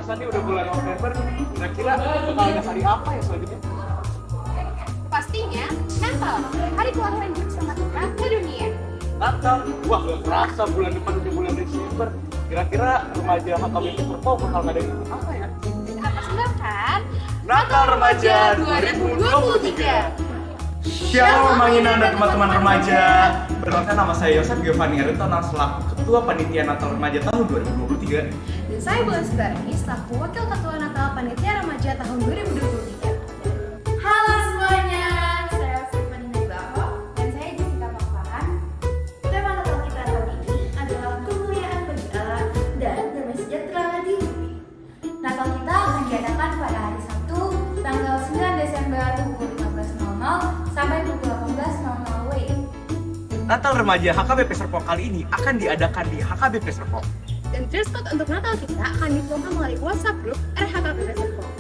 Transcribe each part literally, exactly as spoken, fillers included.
Tadi udah bulan November, kira-kira bakal ada hari apa ya selanjutnya? Pastinya Natal, hari kelahiran Juru Selamat kita sedunia. Natal? Wah, gak kerasa bulan depan udah bulan Desember. Kira-kira remaja H K B P Serpong bakal ngadain apa ya? Kita persembahkan Natal Remaja dua ribu dua puluh tiga. Shalom, Mang Inang dan teman-teman remaja. Perkenalkan, nama saya Yosef Giovanni Aritonang selaku Ketua Panitia Natal Remaja tahun dua ribu dua puluh tiga. Dan saya Bulan Sudarni selaku Wakil Ketua Natal Panitia Remaja tahun dua ribu dua puluh tiga. Halo semuanya, saya Stephanie Naibaho dan saya Jessica Pakpahan. Tema Natal kita tahun ini adalah kemuliaan bagi Allah dan damai sejahtera di bumi. Natal kita akan diadakan pada hari Sabtu, tanggal sembilan Desember, pukul lima belas nol nol sampai pukul delapan belas nol nol W I. Natal Remaja H K B P Serpong kali ini akan diadakan di H K B P Serpong. Dan dress code untuk Natal kita akan dituangkan melalui WhatsApp group R H K B P Serpong.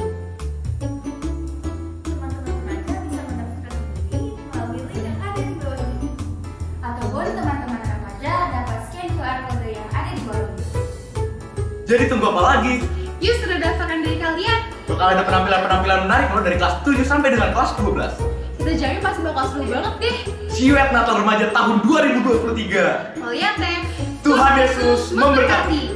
Teman-teman remaja bisa mendaftarkan diri melalui link yang ada di bawah ini. Ataupun teman-teman remaja dapat scan Q R code yang ada di bawah ini. Jadi tunggu apa lagi? Yuk, sudah daftarkan diri kalian. Bakal ada penampilan-penampilan menarik loh dari kelas tujuh sampai dengan kelas dua belas. Kita jamin pasti bakal seru banget deh. See you at Natal Remaja tahun dua ribu dua puluh tiga. Mauliate. Tuhan Yesus memberkati.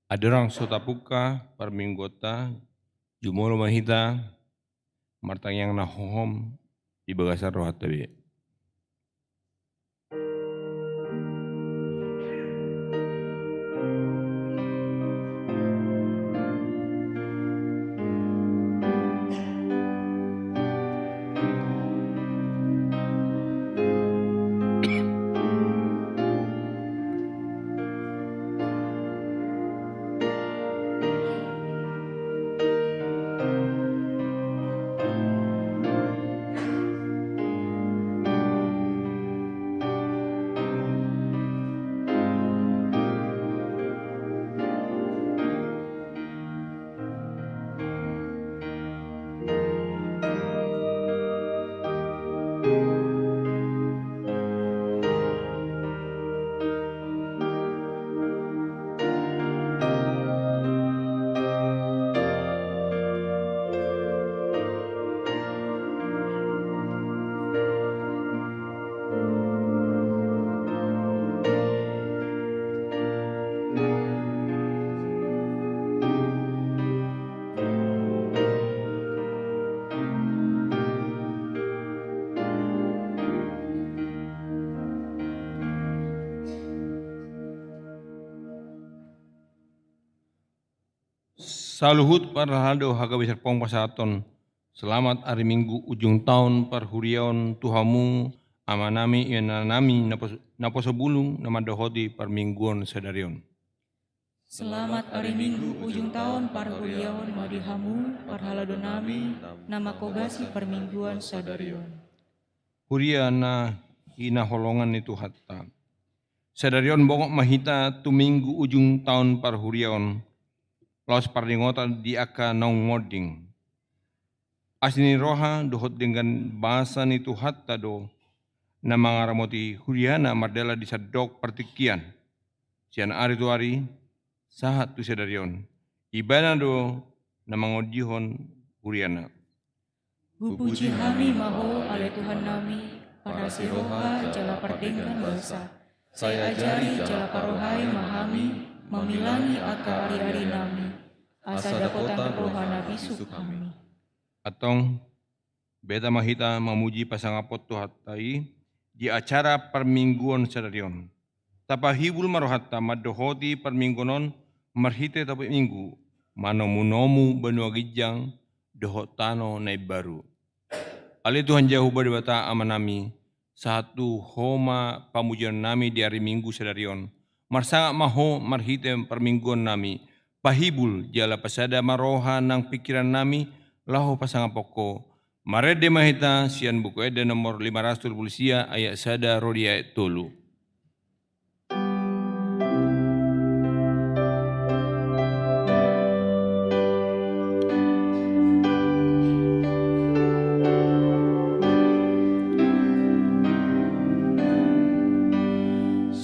Andorang so tapungka parmingguonta, jumolo ma hita martangiang na hohom di bagasan rohanta be. Saluhut parhalado hagabe serpong pasahathon selamat ari Minggu ujung taon parhuriaon tu hamu, amanami, inanami, napos-, naposo bulung na mandohoti parmingguon sadari on. Selamat ari Minggu ujung taon parhuriaon ma di hamu, parhaladonami, na manghobasi parmingguon sadari on. Huria na hinaholongan ni Tuhanta. Sadari on bongot ma hita tu Minggu ujung taon parhuriaon, laos parningotan di angka naung monding. Asi ni roha dohot denggan basa ni Tuhanta do na mangaramoti huriana mardalan di sandok partingkian, sian ari tu ari, sahat tu sadari on. Ibana do na mangondihon huriana. Hupuji hami ma Ho, ale Tuhannami, parasi roha jala pardenggan basa. Sai ajari jala parohai ma hami mamilangi angka ariarinami, asa dapotan roha na bisuk hami. Antong, beta ma hita mamuji pasangaphon Tuhanta i di acara parmingguon sadari on. Tapahibul ma rohanta mandohoti parmingguon on marhite topik Minggu, manomunomu banua ginjang dohot tano na imbaru. Ale Tuhan Jahowa Debata Amanami, sahat tu Ho ma pamujionnami di ari Minggu sadari on. Marsangap ma Ho marhite parmingguonnami, pahibul jala pasada ma roha nang pingkirannami laho pasangaphon Ho. Marende ma hita sian Buku Ende nomor lima ratus tolu pulu sia, ayat sada ro di ayat tolu.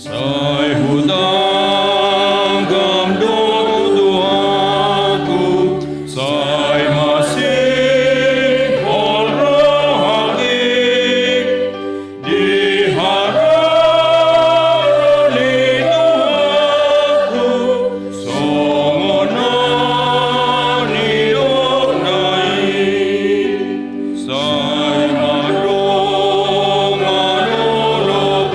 Sai hutanggam do tu Tuhanku, sai masihol rohangki di haroro ni Tuhanku, songon na nidokna i. Sai mandongani olopolop,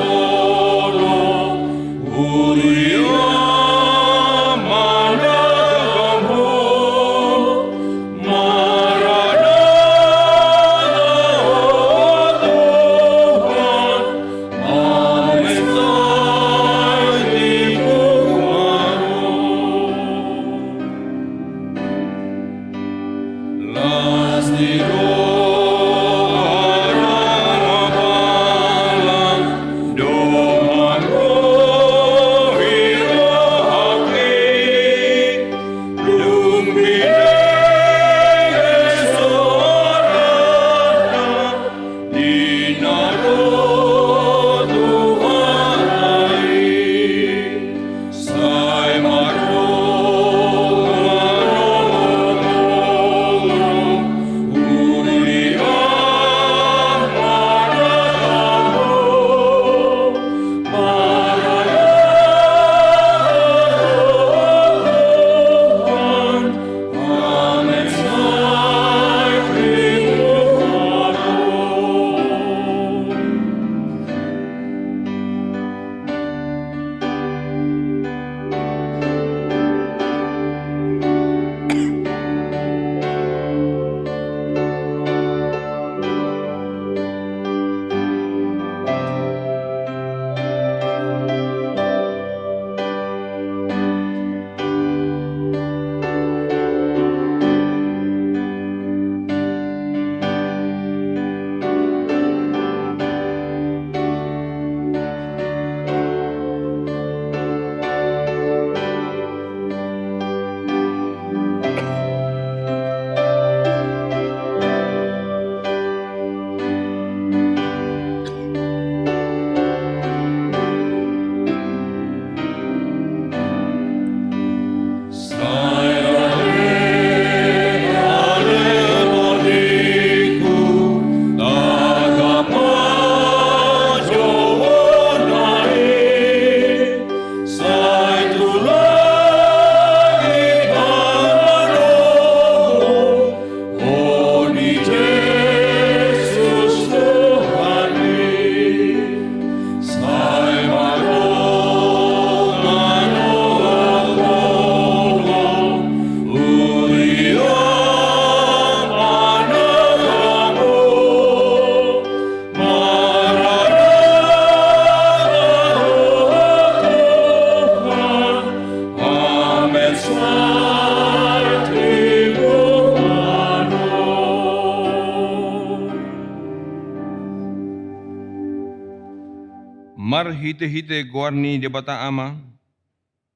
Marhite-hite goar ni Debata Ama,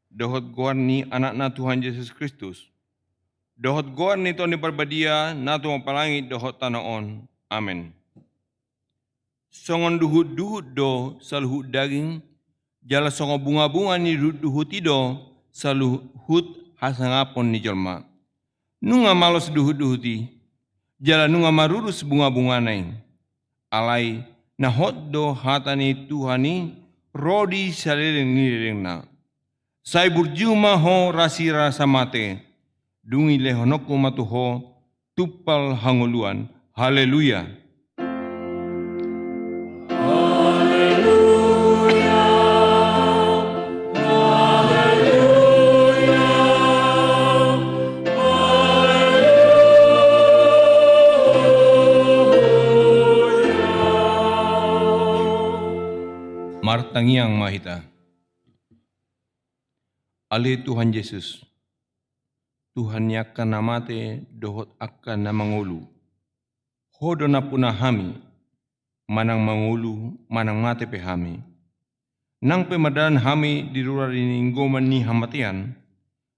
dohot goar ni Anakna Tuhan Jesus Kristus, dohot goar ni Tondi Parbadia na tumompa langit dohot tano on. Amen. Songon duhut-duhut do saluhut daging, jala songon bunga-bunga ni duhut-duhut i do saluhut hasangapon ni jolma. Nunga malos duhut-duhut i, jala nunga marurus bunga-bungana i. Alai na hot do hata ni Tuhan i ro di saleleng ni lelengna. Sai burju ma ho rasirasa mate, dung i lehononku ma tu ho tumpal hangoluan. Haleluya. Haleluya. Haleluya. Haleluya. Martangiang ma hita. Ale Tuhan Jesus, Tuhan ni angka na mate dohot angka na mangolu. Ho do nampuna hami, manang mangolu, manang mate pe hami. Nang pe mardalan hami di rura ni linggoman ni hamatean,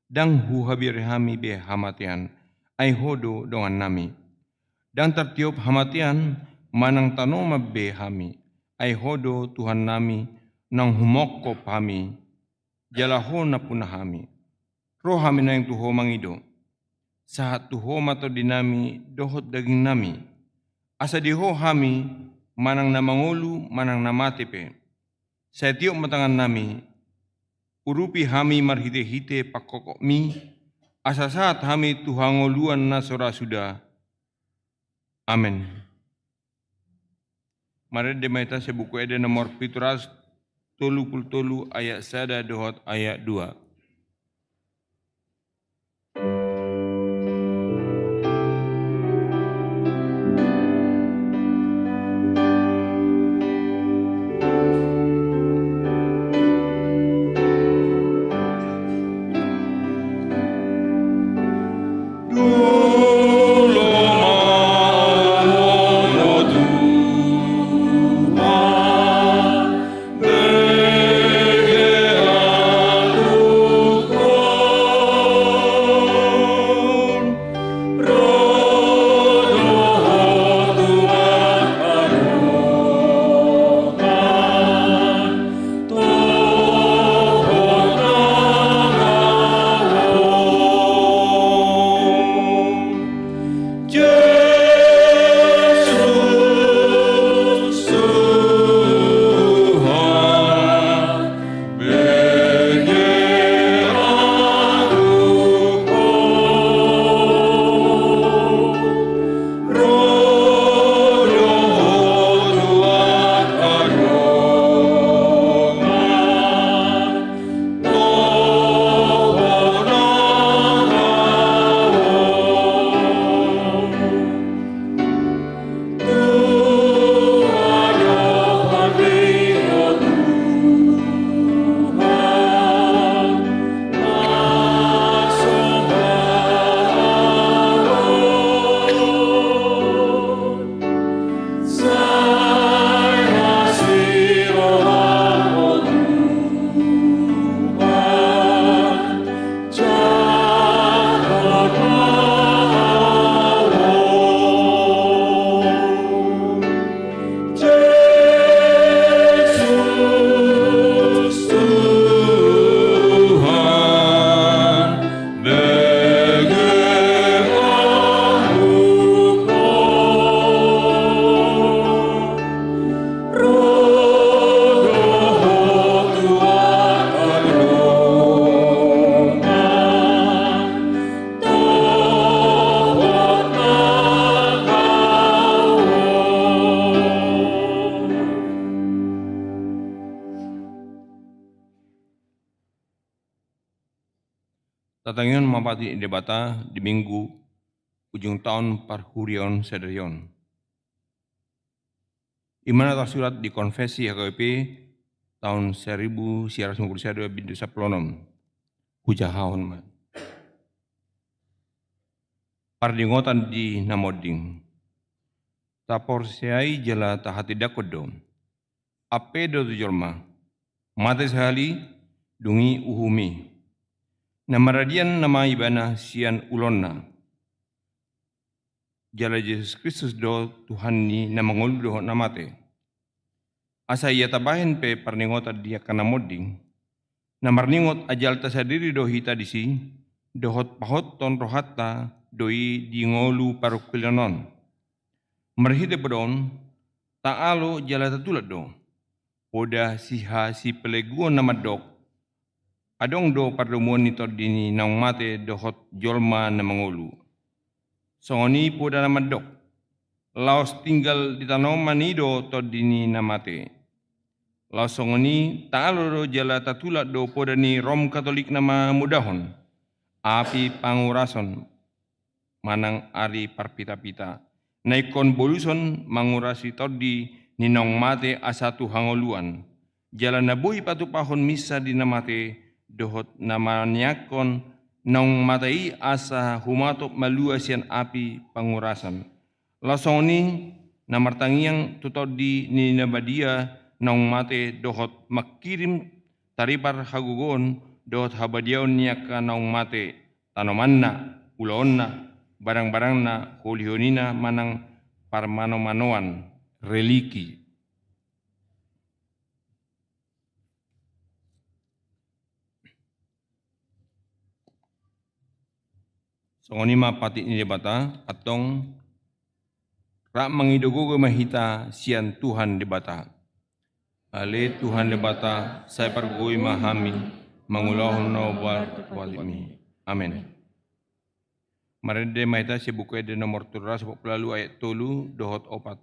ndang huhabiari hami be hamatean, ai ho do dongannami. Ndang tartiop hamatean, manang tanoman be hami, ai ho do Tuhannami, naung humongkop hami, jala ho nampuna hami. Ro hami nuaeng tu ho mangido. Sahat tu ho ma tondinami dohot dagingnami. Asa di ho hami, manang na mangolu, manang na mate pe. Sai tiop ma tangannami, urupi hami marhite-hite pangkokopmi, asa sahat hami tu hangoluan na so ra suda. Amen. Marende ma hita sian Buku Ende nomor pitu ratus tolu pulu tolu ayat sada dohot ayat dua. Tatangihon ma bakti ni Debata di Minggu ujung taon parhuriaon sadari on. I ma na tarsurat di Konfesi H K B P taon saribu sia ratus lima pulu sada bindu sampulu onom. Hujahahon ma. Pardingotan di na monding. Taporseai jala tahatindangkon do. Ampe do tu jolma, Mate sahali, dung i uhum i. Na maradian nama ibana sian ulaonna. Jala Jesus Kristus do Tuhan ni na mangolu dohot na mate. Asa ia tabahen pe parningotan di angka na monding. Na marningot ajalta sadiri do hita disi, dohot pahothon rohanta do i di ngolu parungkilon on. Marhite poda on, taalo jala tatulak do. Poda sihasipeleguon na mandok, adong do pardomuan ni tondi ni naung mate dohot jolma na mangolu. Songon i poda na mandok, laos tinggal di tanoman i do tondi ni na mate. Laos songon i taalo do jala tatulak do poda ni Rom Katolik na mamodahon api pangurason manang ari parpitapita, na ingkon boluson mangurasi tondi ni naung mate asa tu hangoluan, jala na boi patupahon misa di na mate, dohot na maniangkon naung mate i asa humatop malua sian api pangurason. Laos songon i na martangiang tu tondi ni na badia naung mate dohot mangkirim taripar hagogoon dohot habadiaon ni angka naung mate, tanomanna, ulaonna, barangbarangna, holihonina manang parmanomanoan, reliki. Songon i ma patik ni Debata, antong rap mangido gogo ma hita sian Tuhan Debata. Ale Tuhan Debata, sai pargogoi ma hami mangulahon na hubahen tu patikMi. Amen. Marende ma hita sian Buku Ende nomor tolu ratus opat pulu ualu ayat tolu dohot opat.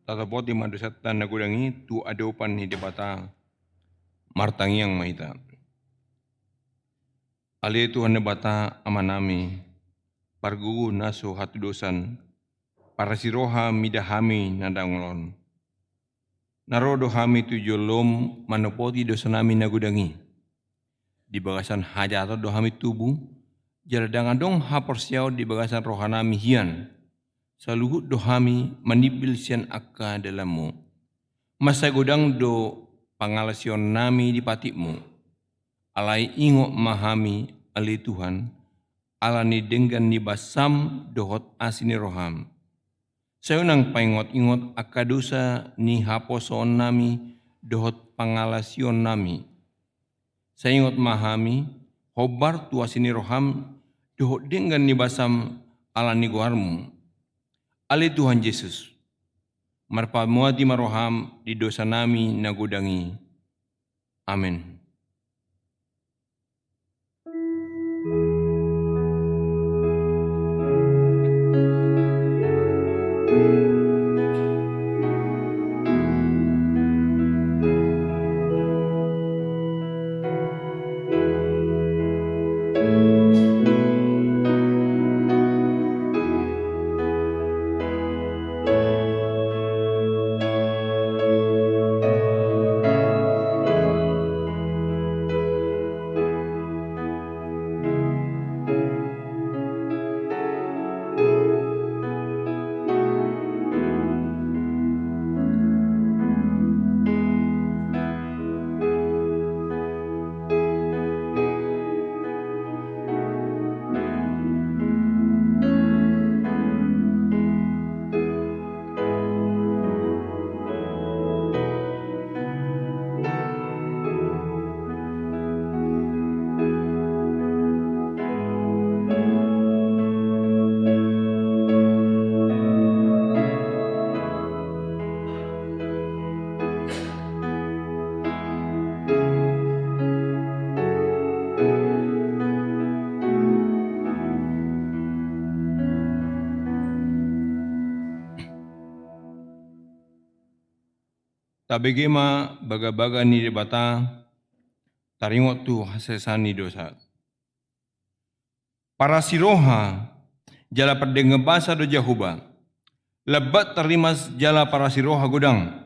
Tatopoti ma dosanta na godang i tu adopan ni Debata. Martangiang ma hita. Ale Tuhan Debata Amanami, pargogo na so hatudosan, parasi roha mida hami na dangol on. na ro do hami tu jolom manopoti dosanami na godang i. Di bagasan hajahaton do hami tubu, jala ndang adong haporseaon di bagasan rohanami hian. Saluhut do hami manimbil sian angka dalanmu. Mansai godang do pangalaosionnami di patikmu. Alai ingot ma hami, ale Tuhan, ala ni denggan ni basam dohot asi ni roham. Sai unang paingot-ingot angka dosa ni haposoonnami dohot pangalaosionnami. Sai ingot ma hami, hombar tu asi ni roham dohot denggan ni basam ala ni goarmu. Ale Tuhan Jesus, marpamuati ma roham di dosanami na godang i. Amen. Tabege ma bagabaga ni Debata, taringot tu hasesaan ni dosa. Parasiroha jala pardenggan basa do Jahowa, lambat tarrimas jala parasiroha godang.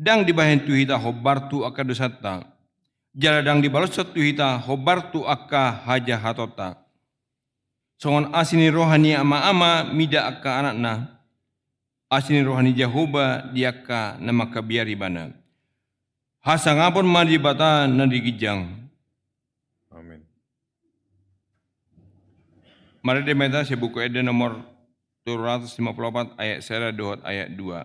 Ndang dibahen tu hita hombar tu angka dosanta, jala ndang dibaloshon tu hita hombar tu angka hajahatonta. Songon asi ni roha ni ama-ama mida angka anakna, asi ni roha ni Jahowa di angka na mangkabiar ibana. Hasangapon ma di Debata na di ginjang. Amin. Marende ma hita sian Buku Ende nomor tolu ratus lima puluh opat, ayat sada dohot ayat dua.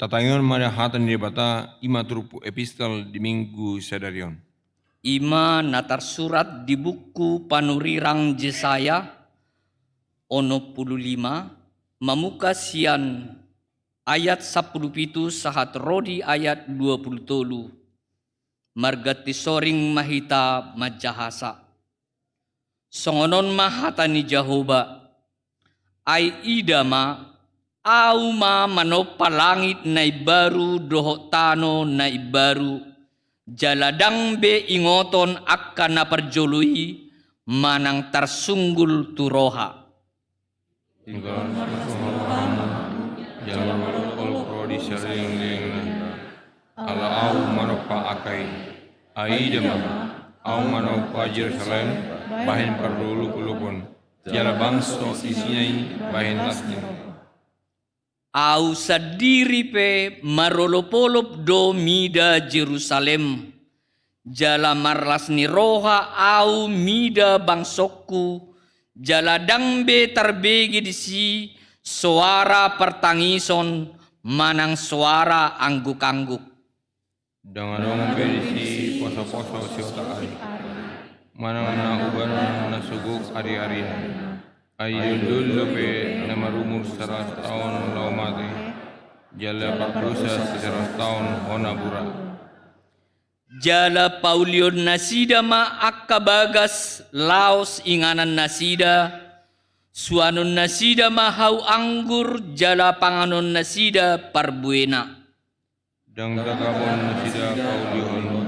Hatangihon ma hata ni Debata, i ma turpuk epistel di Minggu sadari on. I ma na tarsurat di buku panurirang Jesaya, onom pulu lima, mamungka sian ayat sampulu pitu sahat ro di ayat dua pulu tolu. Marganti soring ma hita manjahasa. Songon on ma hata ni Jahowa: Ai ida ma, Ahu ma manompa langit na imbaru dohot tano na imbaru, jala ndang be ingoton angka na parjolo i manang tarsunggul tu roha. Tinggal masuk rohamu, jala mangolop ro di salelenglelengna. Ala Ahu manompa angka i. Ai ida ma, Ahu manompa Jerusalem bahen parlupolopon, jala bangso isina i bahen las ni roha. Ahu sandiri pe marolopolop do mida Jerusalem, jala marlas ni roha Ahu mida bangsongku, jala ndang be tarbege disi soara partangison manang soara anggukangguk. Ndang adong be disi posoposo siotak ari, manang na uban na so gok ariarina. Ai diondol dope na marumur saratus taon laho mate, jala pardosa sisaratus taon hona bura. Jala paulihon nasida ma angka bagas laos inganan nasida, suanon nasida ma hau anggur, jala panganon nasida parbuena. Ndang tagamon nasida paulihon,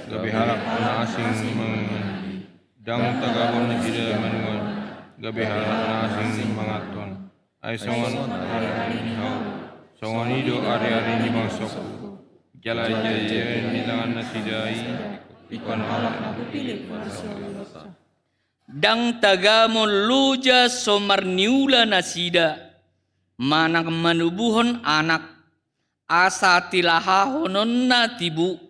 gabe halak na asing mangihuthon. Ndang tagamon nasida manuan, gabe halak na asing manganhon. Ai songon ariari ni hau, songon i do ariari ni bangsongku. Jala jae ni tangan nasida i, ingkon halak na hupillit marsiolota. Ndang tagamon loja so marniula nasida, manang manubuhon anak, asa tilahahononna tibu.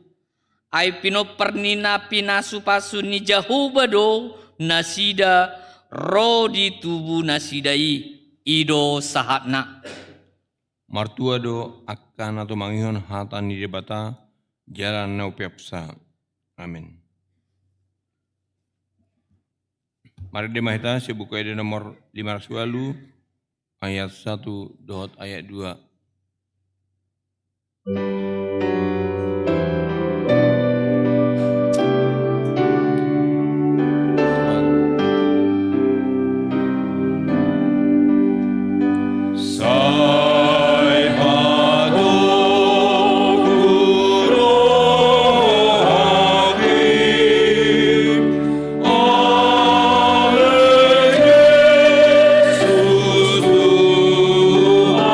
Ai pinompar ni na pinasupasu ni Jahowa do nasida ro di tubu nasida i. I do sahatna. Martua do angka na tumangihon hata ni Debata jala na umpeopsa. Amen. Marende ma hita sian Buku Ende nomor lima ratus ualu, ayat satu dohot ayat dua. Sai padomu rohangki, ale Jesus Tuhanki,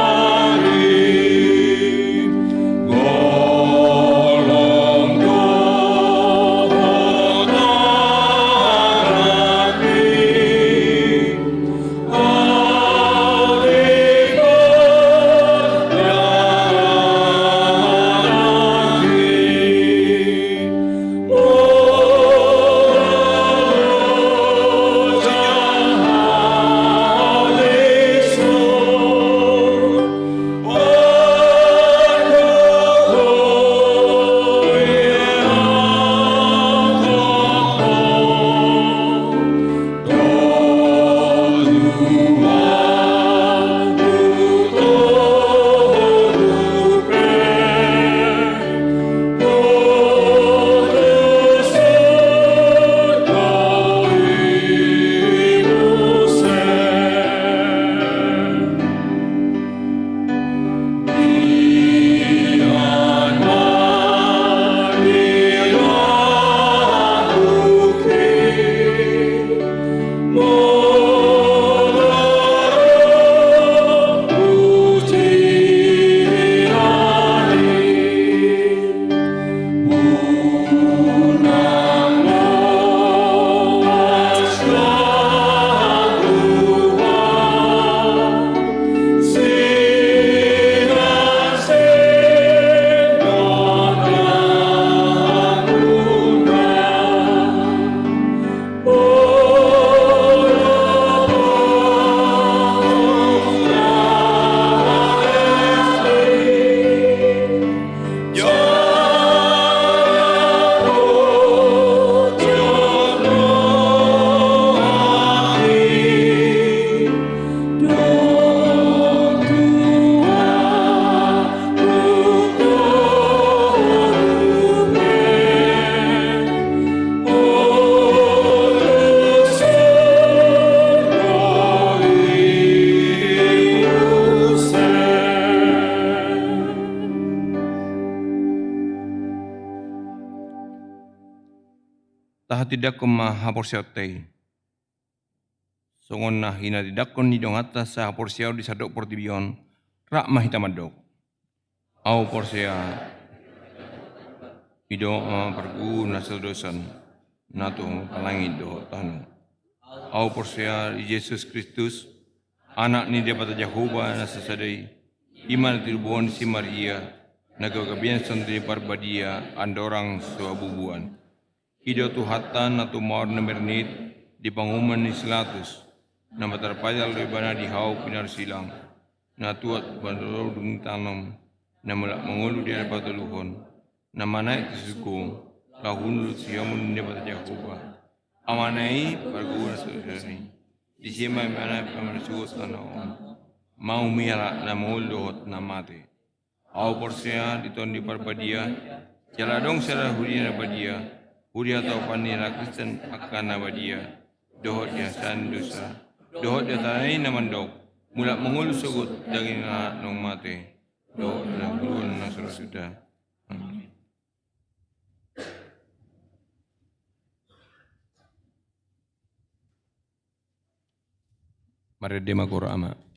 tahatindangkon ma haporseaonta i. Songon na hinatindangkon ni donganta sahaporseaon di sandok portibi on, rap ma hita mandok. Ahu porsea, didok ma pargugu na so dosan, na tu langit dohot tano. Ahu porsea di Jesus Kristus, Anak ni Debata Jahowa na sasada i, i ma na tinubuhon si Maria, na gabe gabean sian Tondi Parbadia, andorang so habubuan. I do Tuhanta na tumamor na mernit di panguhuman ni si Latus, na martarpayal do ibana di hau pinarsilang, na tuat marudung tanom, na mulak mangolu di ari patoluhon, na manaek tu surgo, laho hundul tu siamun ni Debata Jahowa. Amana i pargugu na so dosan i, disi ma ibana pamasuhut tano on, manguhumi halak na mangolu dohot na mate. Ahu porsea di Tondi Parbadia, jala adong sada huria na badia, huria taupan ni halak Kristen angka na badia, dohot di hasesaan ni dosa, dohot di hatana i na mandok, mulak mangolu sogot daging ni halak naung mate, dohot di hangoluan na so ra suda. Amin. Marende ma hita, Ama.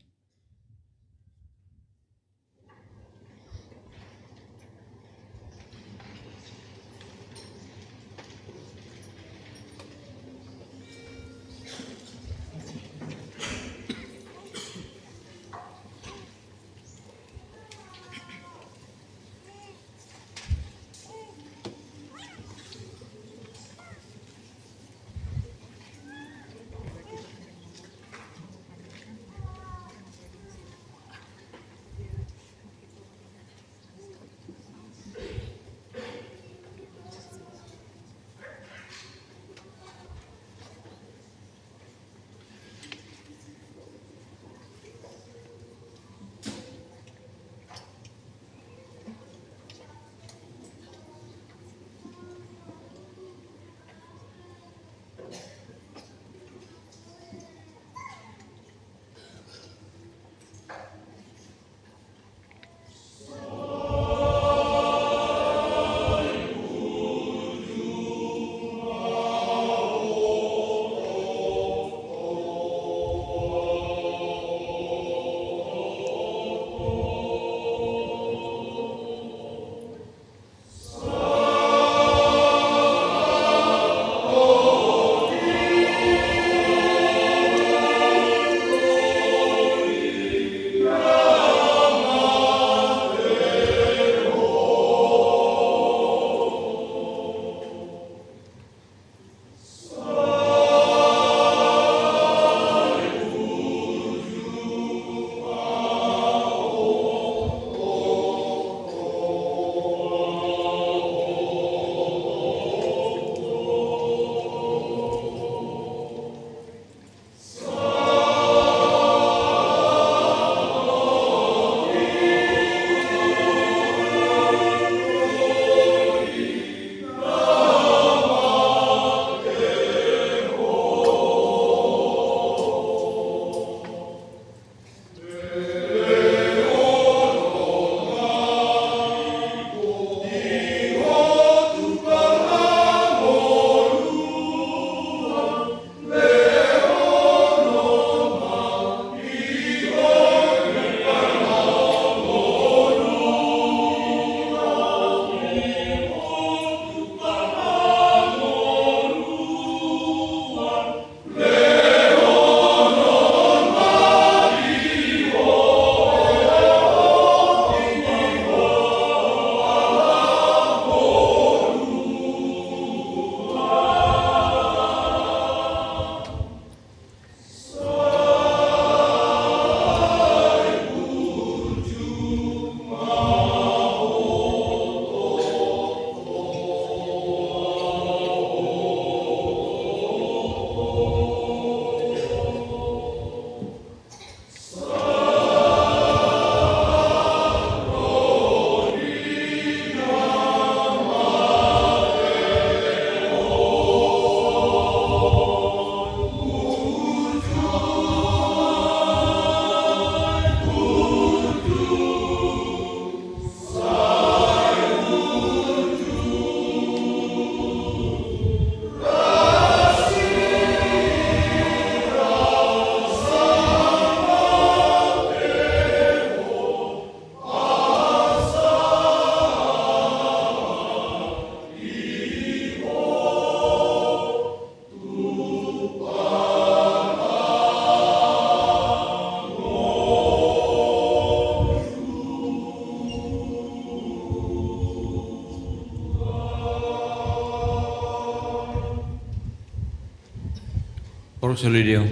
Pro Solideo.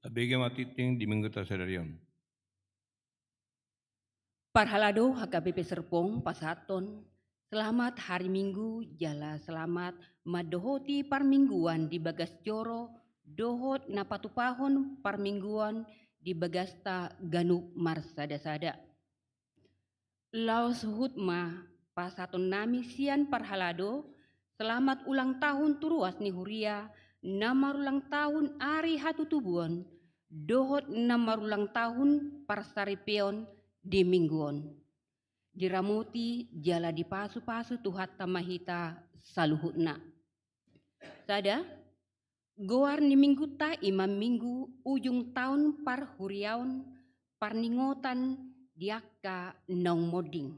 Tabege ma tingting di mingguta sadari on. Parhalado H K B P Serpong pasahathon selamat hari Minggu jala selamat mandohoti parmingguan di bagas joro dohot na patupahon parmingguan di bagasta ganup marsadasada. Laos huhut ma pasahatonnami sian parhalado selamat ulang tahun tu ruas ni huria na marulang tahun ari hatutubuon dohot na marulang tahun parsaripeon di minggu on. Diramoti jala dipasupasu Tuhanta ma hita saluhutna. Sada, goar ni mingguta i ma minggu ujung tahun parhuriaon, parningotan di angka naung monding.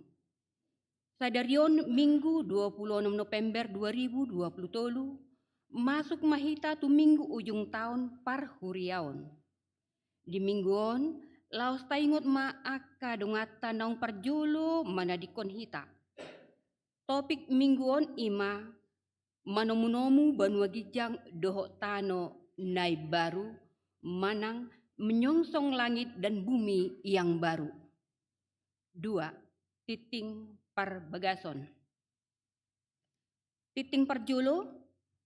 Sadari on Minggu dua puluh onom November dua ribu dua puluh tolu, masuk ma hita tu minggu ujung tahun parhuriaon. Di minggu on, laos taingot ma angka donganta naung parjolo manadingkon hita. Topik minggu on i ma manomunomu banua ginjang dohot tano na imbaru, manang menyongsong langit dan bumi yang baru. Dua, tingting parbagason. Tingting parjolo,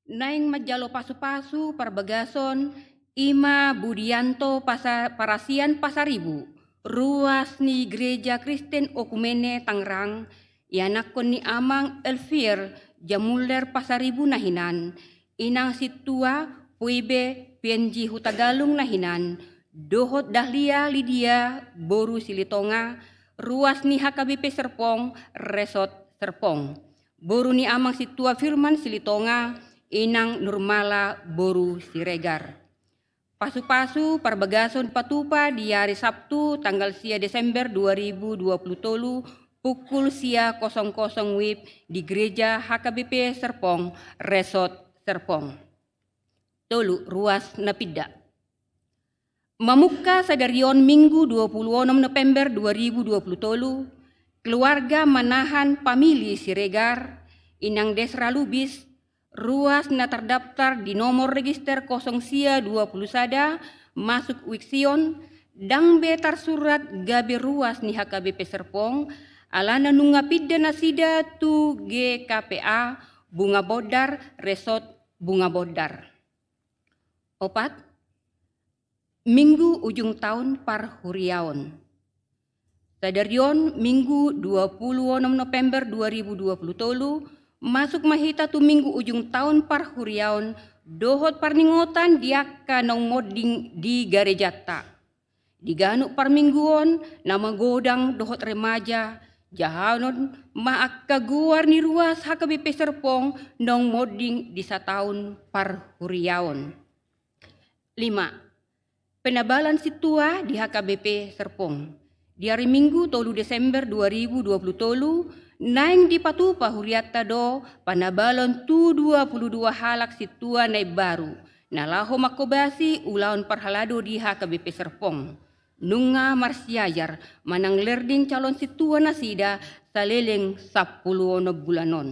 naeng manjalo pasupasu parbagason i ma Budianto Pasa-, Parasian Pasaribu, ruas ni Gereja Kristen Okumene Tangerang, ianakkon ni Amang Elvier Jamuller Pasaribu na hinan, Inang Sintua Puibe Pienji Hutagalung na hinan, dohot Dahlia Lidia boru Silitonga, ruas ni H K B P Serpong, Resort Serpong. Boru ni Amang Sintua Firman Silitonga, Inang Nurmala boru Siregar. Pasupasu parbagason patupa di ari Sabtu tanggal sia Desember dua ribu dua puluh tolu pukul sia kosong kosong W I B di Gereja H K B P Serpong, Resort Serpong. Tolu, ruas na pinda. Mamungka sadari on Minggu dua puluh onom November dua ribu dua puluh tolu, keluarga manahan pamili Siregar, Inang Desra Lubis, ruas na terdaftar di nomor register kosong sia dua puluh sada, masuk Wiksion, ndang be tarsurat gabe ruas ni H K B P Serpong, alana nunga pinda nasida tu G K P A Bunga Bondar, Resort Bunga Bondar. Opat, Minggu ujung tahun parhuriaon. Sadari on Minggu dua puluh onom November dua ribu dua puluh tolu, masuk ma hita tu minggu ujung tahun parhuriaon dohot parningotan di angka naung monding di garejanta. Di ganup parmingguon, na magodang dohot remaja, jahanon ma angka goar ni ruas H K B P Serpong naung monding di sataon parhuriaon. Lima, penabalan sintua di H K B P Serpong. Di ari Minggu tolu Desember dua ribu dua puluh tolu, naeng dipatupa hurianta do panabalan tu dua puluh dua halak sintua na imbaru, na laho manghobasi ulaon parhalado di H K B P Serpong. Nunga marsiajar manang lerding calon sintua nasida saleleng sampulu onom bulan on.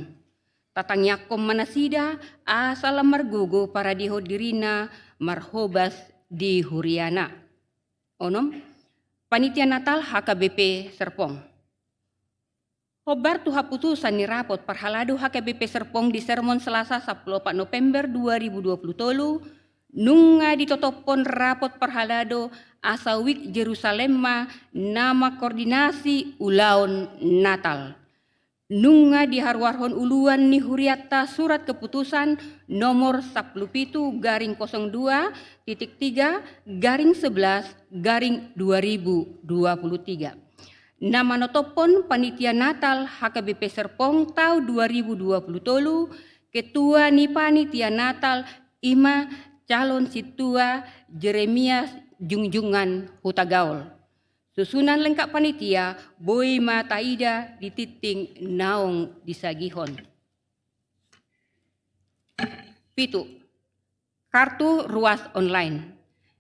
Tatangiangkon ma nasida asa lam margogo paradehon dirina marhobas di huriana. Onom, panitia Natal H K B P Serpong. Hombar tu haputusan ni rapot parhalado H K B P Serpong di sermon Selasa sampulu opat November dua ribu dua puluh tolu, nunga ditotophon rapot parhalado asa Wik Jerusalem ma na mangkoordinasi ulaon Natal. Nunga diharuarhon uluan ni hurianta surat keputusan nomor sampulu pitu garing kosong dua titik tiga garing sebelas garing dua ribu dua puluh tiga. Na manotophon panitia Natal H K B P Serpong taon dua ribu dua puluh tolu, ketua ni panitia Natal i ma calon sintua Jeremias Jungjungan Hutagaol. Susunan lengkap panitia boi ma taida di tingting naung disagihon. Pitu, kartu ruas online.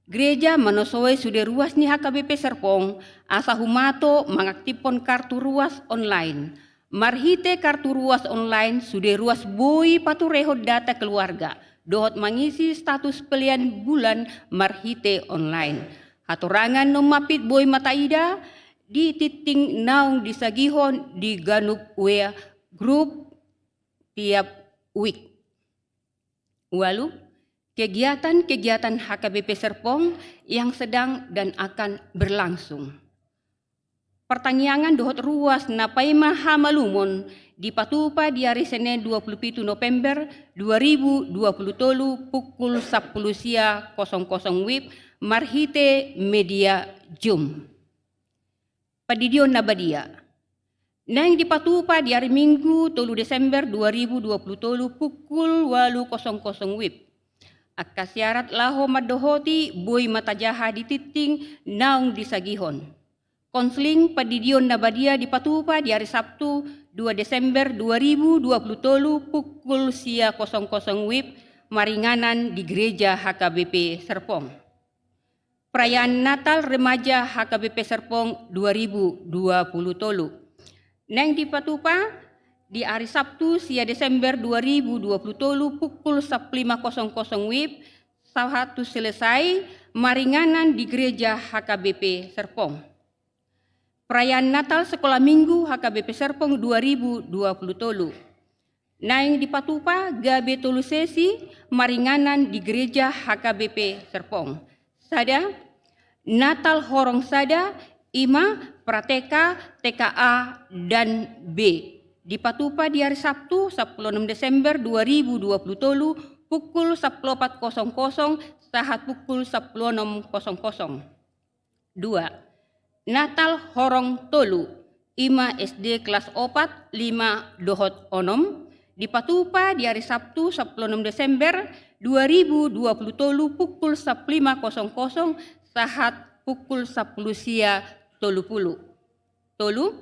Gereja manosohon sude ruas ni H K B P Serpong asa humato mangaktifhon kartu ruas online. Marhite kartu ruas online sude ruas boi paturehon data keluarga, dohot mangisi status pelean bulan marhite online. Hatorangan na ummampit boi ma taida di tinting naung disagihon di ganup W A grup tiap week. Ualu, kegiatan-kegiatan H K B P Serpong yang sedang dan akan berlangsung. Partangiangan dohot ruas na paima hamalumon dipatupa di ari Senen dua puluh pitu November dua ribu dua puluh tolu pukul sampulu sia kosong kosong wib marhite media Zoom. Pandidion na badia. Naeng dipatupa di ari Minggu tolu Desember dua ribu dua puluh tolu pukul ualu kosong kosong wib. Angka syarat laho mandohoti boi ma tajaha di tinting naung disagihon. Konseling pandidion na badia dipatupa di ari Sabtu dua Desember dua ribu dua puluh tolu pukul sia kosong kosong wib maringanan di Gereja H K B P Serpong. Perayaan Natal Remaja H K B P Serpong dua ribu dua puluh tolu. Naeng dipatupa di ari Sabtu sia Desember dua ribu dua puluh tolu pukul sampulu lima kosong kosong wib sahat tu selesai maringanan di Gereja H K B P Serpong. Perayaan Natal Sekolah Minggu H K B P Serpong dua ribu dua puluh tolu. Naeng dipatupa gabe tolu sesi maringanan di Gereja H K B P Serpong. Sada, Natal horong sada, ima pra T K, T K A, dan B. Dipatupa di ari Sabtu sampulu onom Desember dua ribu dua puluh tolu pukul sampulu opat kosong kosong sahat pukul sampulu onom kosong kosong. Dua, Natal horong tolu, ima S D kelas opat, lima dohot onom, dipatupa di ari Sabtu sampulu onom Desember dua ribu dua puluh tolu pukul sampulu lima kosong kosong sahat pukul sampulu sia tolu pulu. Tolu,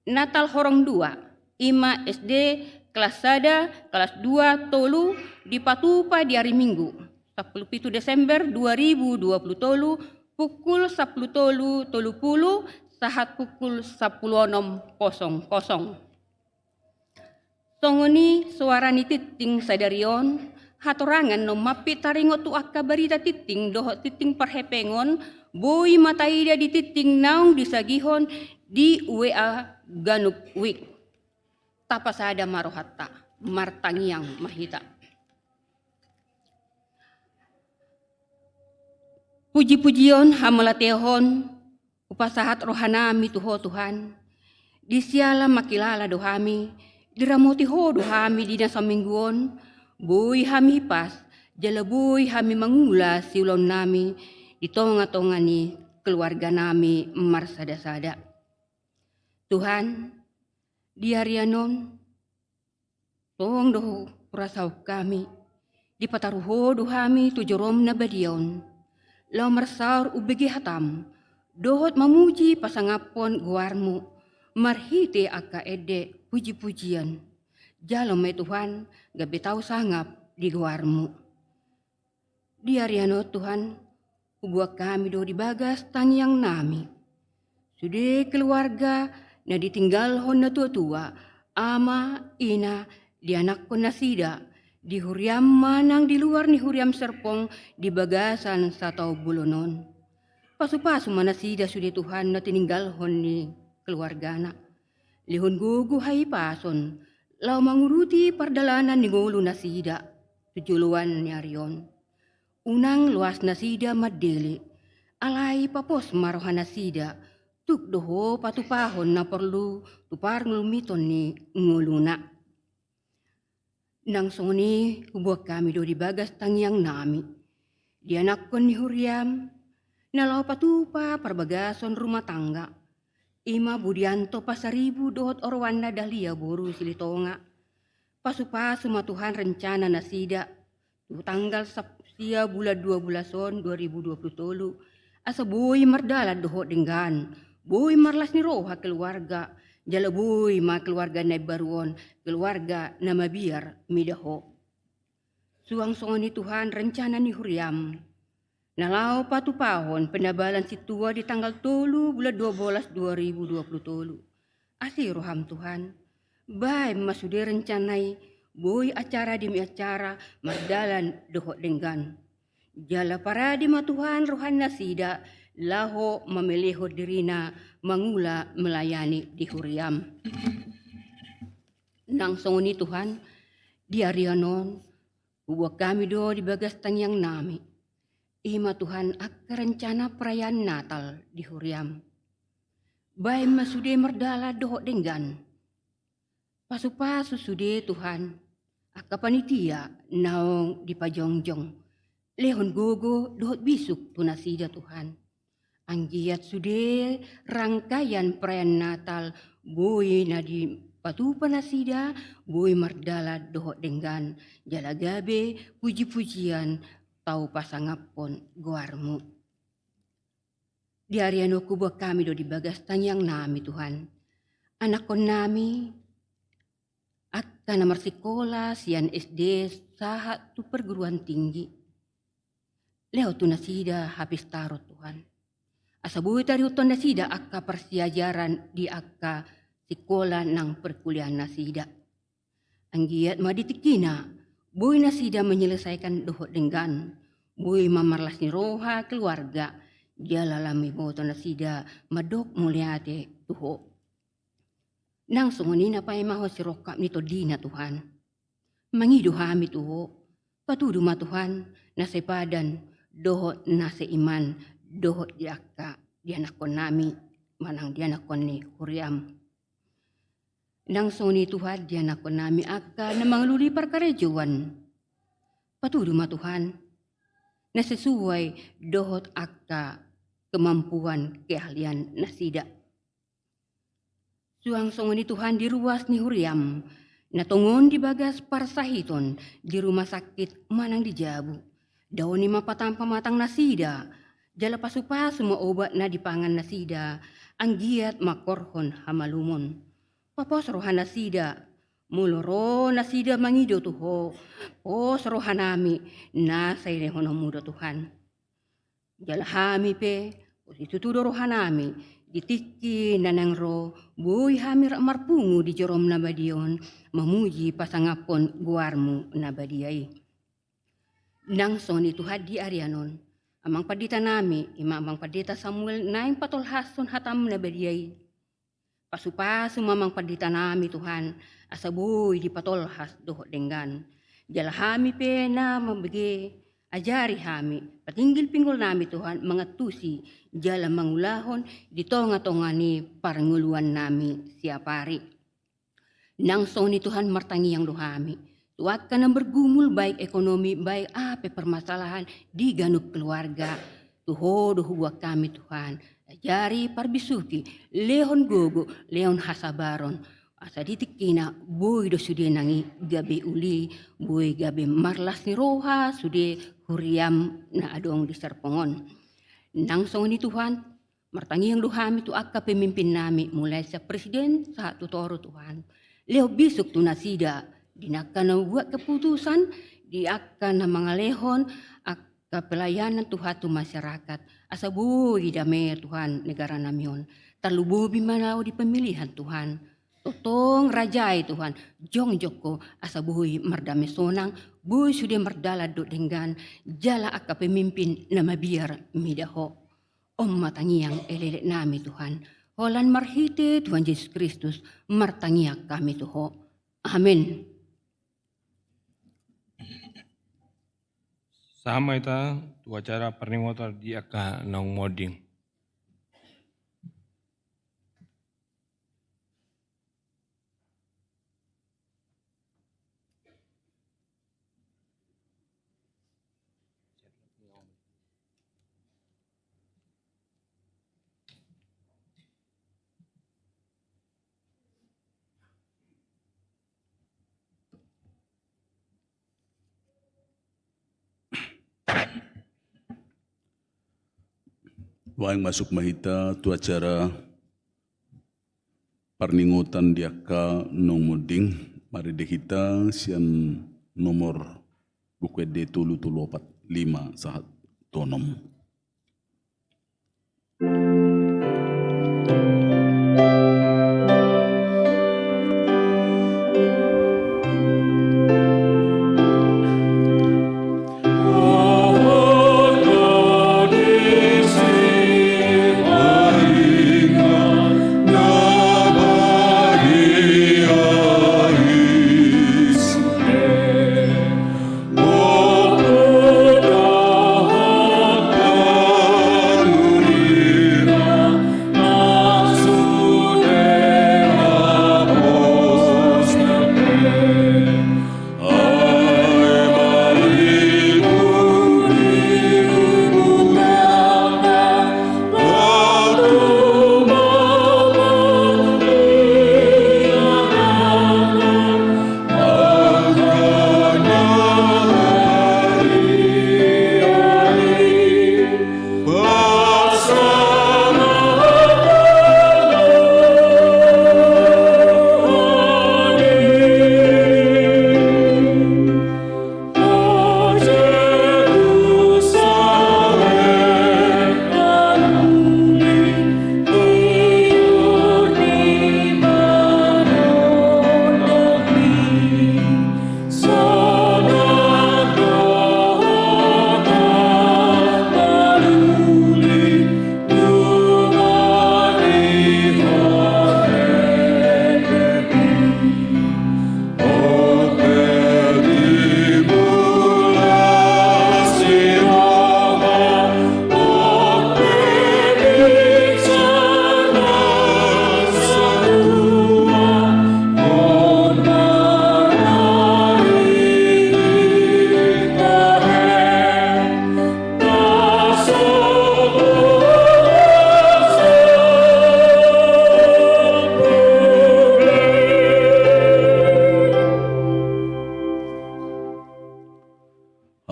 Natal horong dua, ima S D kelas sada, kelas dua, tolu, dipatupa di ari Minggu sampulu pitu Desember dua ribu dua puluh tolu pukul sampulu tolu tolu pulu sahat pukul sampulu onom kosong kosong. Songon i soara ni tinting sadari on, hatorangan na ummampit taringot tu angka barita tinting dohot tinting parhepengon, boi ma taida di tinting naung disagihon di W A ganup week. Tapasada ma rohanta, martangiang ma hita. Puji-pujion, hamalatehon, hupasahat rohanami tu Ho Tuhan. Di siala mangkilala do hami, diramoti Ho do hami di na saminggu on, boi hami hipas, jala boi hami mangula siulaonnami di tonga-tonga ni keluarganami marsada-sada. Tuhan, di arian on, tong do hurasahon hami, dipataru Ho do hami tu jorom na badia on, laho marsaor umbege hatam, dohot mamuji pasangaphon goarmu, marhite angka ende puji-pujian. Jalo ma i Tuhan, gabe tau sangap di goarmu. Di arian on Tuhan, hubuat hami do di bagas tangiangnami sude keluarga na ditinggalhon natua-tua, ama, ina, dianakhon nasida, di huriam manang di luar ni huriam Serpong di bagasan sataon bolon on. Pasu-pasu ma nasida sude Tuhan na tininggalhon ni keluargana. Lehon gogo hahipason, laho mangurupi pardalanan ni ngolu nasida tu joloan ni ari on. Unang loas nasida mandele, alai papos ma roha nasida, tuk do Ho patupahon na porlu tu parlumiton ni ngoluna. Nang songon i hubuat hami do di bagas tangiangnami, dianakhon ni huriam, na laho patupa parbagason rumah tangga, ima Budianto Pasaribu dohot oroanna Dahlia boru Silitonga. Pasu-pasu ma Tuhan rencana nasida, tu tanggal sap-, sia bulan dua belas on dua ribu dua puluh tolu, asa boi mardalan dohot denggan, boi marlas ni roha keluarga, jala boi ma keluarga na imbaru on, keluarga na mabiar mida Ho. Suang songon i Tuhan rencana ni huriam, na laho patupahon penabalan sintua di tanggal tolu bulan dua belas dua ribu dua puluh tolu. Asi roham Tuhan, baen ma sude rencana i, boi acara demi acara mardalan dohot denggan. Jala parade ma Tuhan rohanasida laho mamelehon dirina mangula melayani di huriaM. Nang songon i Tuhan, di arian on, huboan hami do di bagas tangiangnami, i ma Tuhan angka rencana perayaan Natal di huriaM. Baen ma sude mardalan dohot denggan. Pasupasu sude Tuhan, angka panitia naung dipajongjong. Lehon gogo dohot bisuk tu nasida Tuhan. Anggiat sude rangkaian perayaan Natal boi na dipatupa nasida, boi mardalan dohot denggan, jala gabe puji-pujian tau pasangaphon goarMu. Di arian on huboan hami do di bagas tangiangnami Tuhan, anakkonnami, angka na marsikola sian S D sahat tu perguruan tinggi. Lehon tu nasida hapistaron Tuhan, asa boi tarihuthon nasida angka parsiajaran di angka sikola nang perkuliahan nasida. Anggiat ma di tingkina boi nasida menyelesaikan dohot denggan, boi ma marlas ni roha keluarga, jala lam iboto nasida mandok mauliate tu Ho. Nang songon i na paimahon sirongkap ni tondina Tuhan, mangido hami tu Ho. Patudu ma Tuhan na sai padan dohot na sai iman dohot di angka di anakkonnami manang di anakkon ni huriaM. Nang songon i Tuhan di anakkonnami angka na mangalului parkarejoan, patudu ma Tuhan na sesuai dohot angka kemampuan keahlian nasida. Suang songon i Tuhan di ruas ni huriaM na tongon di bagas parsahiton di rumah sakit manang di jabu. Daoni ma patam pamatang nasida, jala pasupasu ma obat na dipangan nasida, anggiat mangkorhon hamalumon. Papos roha nasida, molo ro nasida mangido tu Ho, pos rohanami na sai lehononMu do Tuhan. Jala hami pe, pos situtu do rohanami, di tingki na naeng ro, boi hami rap marpungu di joroM na badia on, mamuji pasangaphon goarMu na badia i. Nang songon i Tuhan di arian on, amang panditanami, i ma amang pandita Samuel naeng patolhashon hataM na badia i. Pasupasu ma amang panditanami Tuhan, asa boi dipatolhas dohot denggan. Jala hami pe na mambege, ajari hami, patinggil pinggolnami Tuhan mangantusi, jala mangulahon di tonga-tonga ni parngoluannami siap ari. Nang songon i Tuhan martangiang do hami tu angka na margumul baik ekonomi baik aha pe permasalahan di ganup keluarga. Tu Ho do huboan hami Tuhan, ajari parbisuhi, lehon gogo, lehon hasabaron. Asa di tingkina boi do sude nang i gabe uli, boi gabe marlas ni roha sude huriaM na adong di serpong on. Nang songon i Tuhan, martangiang do hami tu angka pemimpinnami, mulai sian presiden sahat tu toru Tuhan. Lehon bisuk tu nasida, di angka na mambuat keputusan, di angka na mangalehon angka pelayanan Tuhan tu masyarakat. Asa boi dame Tuhan negaranami on. Tarlumobi ma laho di pemilihan Tuhan. Tongtong raja i Tuhan, jongjong Ho, asa boi mardame sonang, boi sude mardalan dohot denggan, jala angka pemimpin na mabiar mida Ho. On ma tangiang elek-eleknami Tuhan. Holan marhite Tuhan Jesus Kristus martangiang hami tu Ho. Amen. Sahat ma hita tu acara parningotan di angka naung monding. Baen, masuk ma hita tu acara parningotan di angka naung monding, marende hita sian nomor Buku Ende tolu, tolu opat, lima sahat tu onom.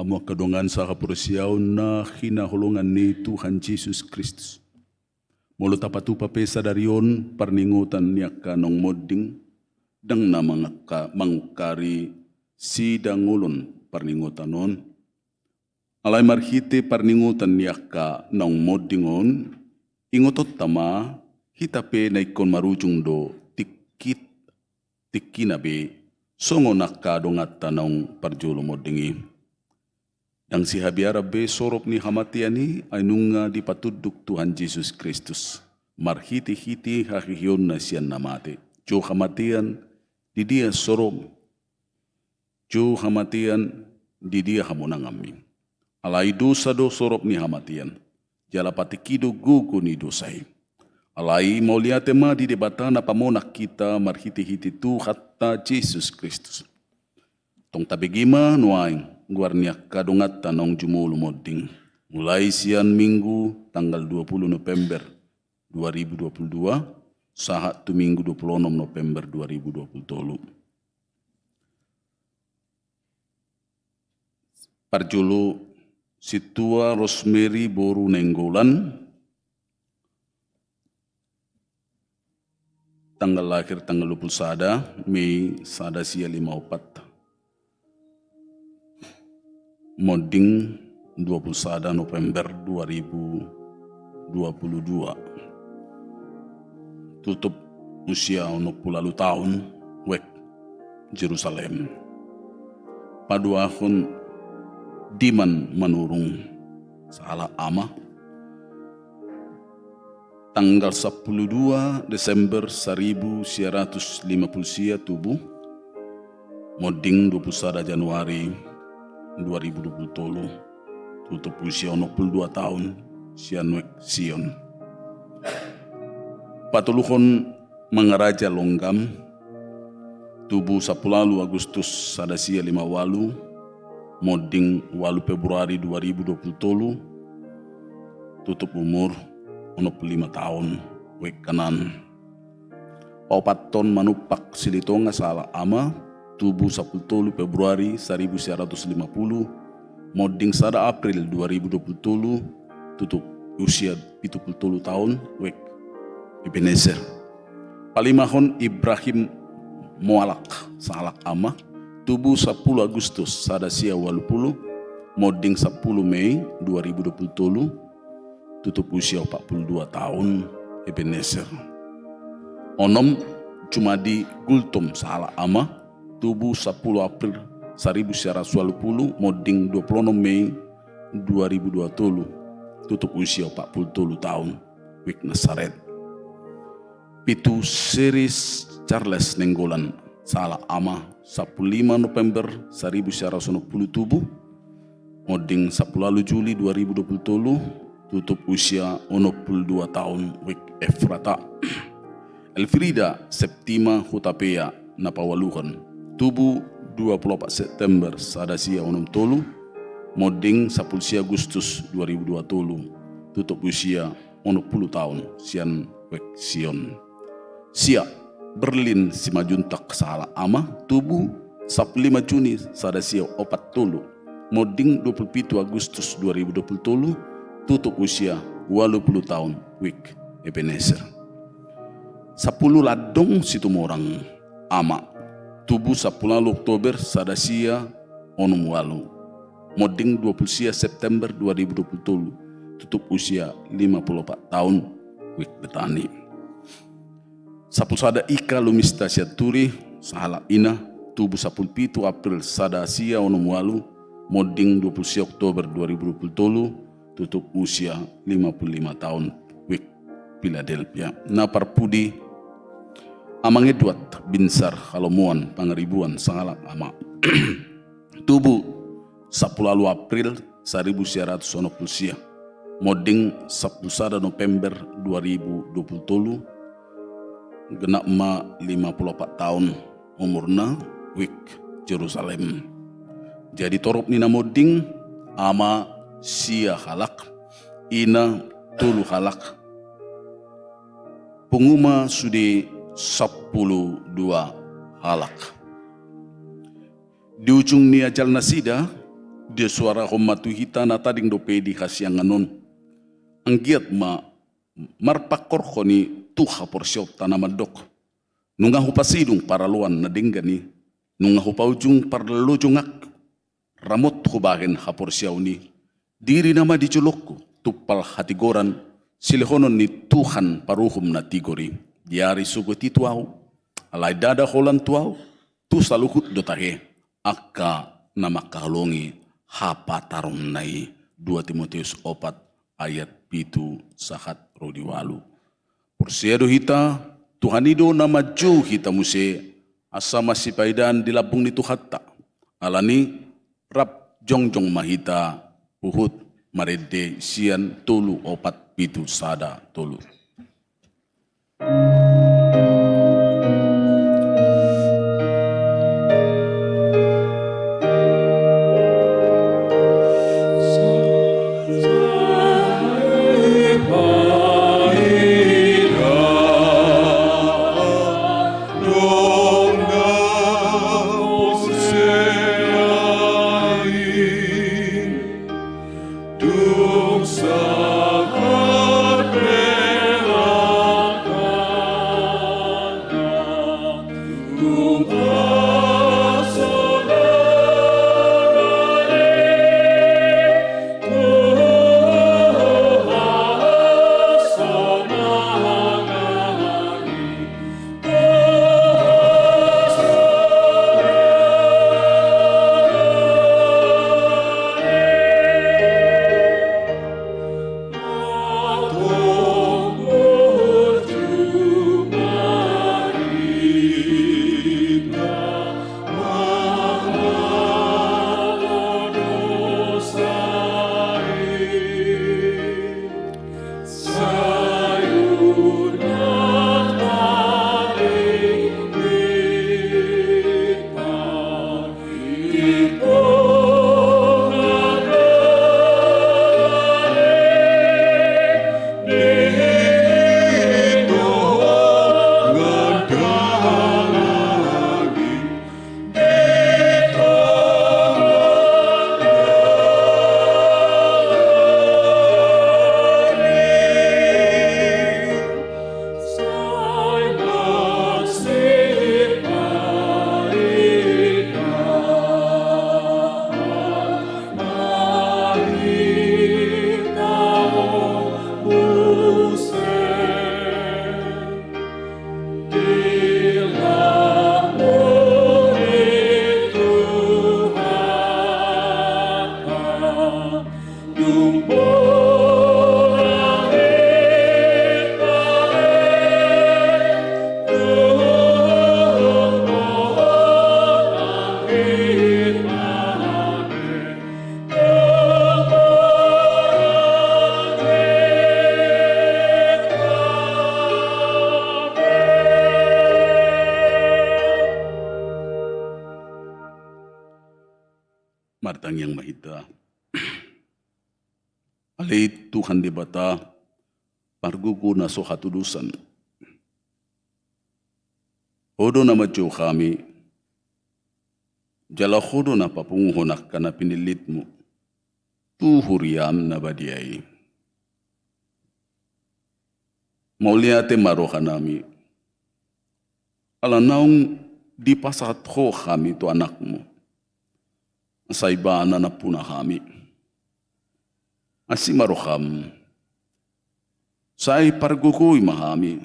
Angka dongan sahaporseaon na hinaholongan ni Tuhan Jesus Kristus. Molo tapatupa pe sadari on parningotan ni angka naung monding, ndang na mangangka-, mangungkari sidangolon parningotan on. Alai marhite parningotan ni angka naung monding on, ingotonta ma hita pe na ingkon marujung do tingkit tingkina be, songon angka donganta naung parjolo monding i. Ndang sihabiaran be sorop ni hamatean i, ai nunga dipatunduk Tuhan Jesus Kristus marhitehite haheheonna sian na mate. Jou hamatean, di dia soropmu? Jou hamatean, di dia hamonanganmi? Alai dosa do sorop ni hamatean, jala patik i do gogo ni dosa i. Alai mauliate ma di Debata na pamonang hita marhitehite Tuhanta Jesus Kristus. Tong tabege ma nuaeng goar ni angka donganta naung jumolo monding, mulai sian Minggu tanggal dua puluh November dua ribu dua puluh dua sahat tu Minggu dua puluh onom November dua ribu dua puluh tolu. Parjolo, Sintua Rosemary boru Nainggolan, tanggal lahir tanggal dua puluh sada Mei sada sia lima opat, monding dua puluh sada November dua ribu dua puluh dua. Tutup usia onom puluh ualu taon, wijk Jerusalem. Paduahon, Diman Manurung, sahalak ama, tanggal sampulu dua Desember saribu sia ratus lima puluh sia tubu, monding dua puluh sada Januari dua ribu dua puluh tolu, tutup usia onom puluh dua taon, sian wijk Sion. Patoluhon, Mangaraja Longgam, tubu sampulu ualu Agustus sada sia lima ualu, monding ualu Februari dua ribu dua puluh tolu, tutup umur onom puluh lima taon, wijk Kanan. Paopathon, Manumpak Silitonga, sahalak ama, tubu sampulu tolu Februari saribu sia ratus lima puluh, monding sada April dua ribu dua puluh tolu, tutup usia pitu puluh tolu taon, wijk Ebenezer. Palimahon, Ibrahim Moalak, sahalak ama, tubu sampulu Agustus sada sia ualu puluh, monding sampulu Mei dua ribu dua puluh tolu, tutup usia opat puluh dua taon, Ebenezer. Onom, Jumadi Gultom, sahalak ama, tubu sampulu April saribu sia ratus ualu puluh, monding dua puluh onom Mei dua ribu dua tolu, tutup usia opat puluh tolu taon, wijk Nasaret. Pitu, Seri Charles Nainggolan, sahalak ama, sampulu lima November saribu sia ratus onom puluh tubu, monding sampulu ualu Juli dua ribu dua puluh tolu, tutup usia onom puluh dua taon, wijk Efrata. Elfrida Septima Hutapea, na paualuhon, tubu dua puluh opat September sada sia onom tolu, monding sampulu sia Agustus dua ribu dua tolu, tutup usia onom puluh taon, sian wijk Sion. Sia, Berlin Simanjuntak, sahalak ama, tubu sampulu lima Juni sada sia opat tolu, monding dua puluh pitu Agustus dua ribu dua puluh tolu, tutup usia ualu puluh taon, wijk Ebenezer. Sampulu, Landong Situmorang, ama, tubu sampulu ualu Oktober sada sia onom ualu, monding dua puluh sia September dua ribu dua puluh tolu, tutup usia lima puluh opat taon, wijk Betani. Sampulu sada, Ika Lumista Sianturi, sahalak ina, tubu sampulu pitu April sada sia onom ualu, monding dua puluh sia Oktober dua ribu dua puluh tolu, tutup usia lima puluh lima taon, wijk Philadelphia. Na parpudi, Amang Edward Binsar Halomoan Pangaribuan, sahalak ama, tubu sampulu ualu April saribu sia ratus onom puluh sia, monding sampulu sada November dua ribu dua puluh tolu, genap ma lima puluh opat taon umurna, wijk Jerusalem. Jadi torop ni na monding, ama sia halak, ina tolu halak, pungu ma sude sampulu dua halak. Di ujung ni ajal nasida, Dia suarahon ma tu hita na tading dope di hasiangan on. Anggiat ma marpangkorhon i tu haporseaonta na mandok: Nunga hupasidung paraloan na denggan i, nunga hupaujung parlojonganku, ramot hubahen haporseaon i, diri nama di jolongku, tumpal hatigoran, silehonon ni Tuhan paruhum na tigor i, di ari sogot i tu ahu, alai ndada holan tu ahu, tu saluhut do tahe, angka na mangkaholongi hapataronna i. Dua Timoteus opat ayat pitu sahat ro di ualu. Porsea do hita, Tuhan i do na manjou hita muse, asa masipaidaan di lambung ni Tuhanta. Alani, rap jongjong ma hita huhut marende sian tolu opat pitu sada tolu. Martangiang ma hita. Ale Tuhan Debata, pargogo na so hatudosan, Ho do na manjou hami, jala Ho do na papunguhon angka na pinillitmu tu huriam na badia i. Mauliate ma rohanami, ala naung dipasahat Ho hami tu Anakmu, asa ibana nampuna hami. Asi ma roham, sai pargogoi ma hami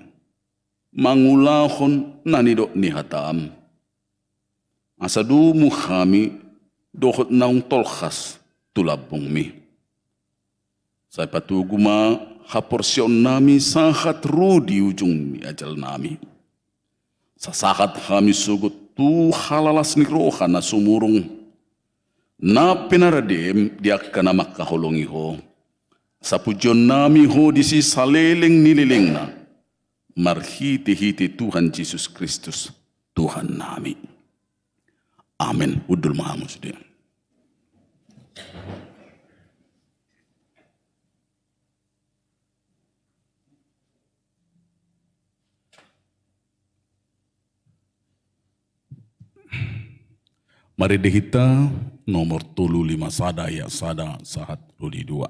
mangulahon na nidok ni hatam, asa domu hami dohot naung tolhas tu lambungmi. Sai patogu ma haporseaonnami sahat ro di ujung ni ajalnami. Sasahat hami sogot tu halalas ni roha na sumurung, na pinarade di angka na mangkaholongi Ho. Asa pujionnami Ho disi saleleng ni lelengna, marhitehite Tuhan Jesus Kristus, Tuhannami. Amen. Hundul ma hamu sude. Marende hita nomor tolu lima sada ayat sada sahat ro di dua.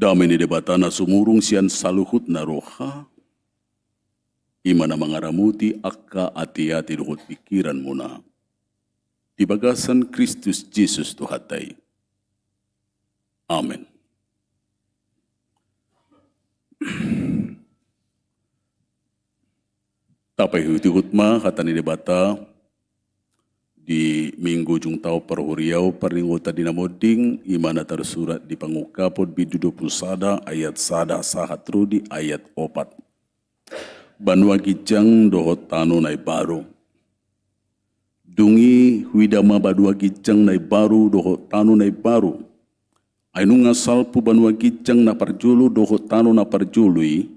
Dame ni Debata na sumurung sian saluhutna roha, i ma na mangaramoti angka ateate dohot pingkiranmuna di bagasan Kristus Jesus Tuhanta i. Amen. Tapaihutihut ma hata ni Debata di Minggu ujung taon parhuriaon parningotan di na monding, i ma na tarsurat di Pangungkapon bindu dua pulu sada ayat sada sahat ro di ayat opat. Banua ginjang dohot tano na imbaru. Dung i huida ma banua ginjang na imbaru dohot tano na imbaru. Ai nunga salpu banua ginjang na parjolo dohot tano na parjolo i,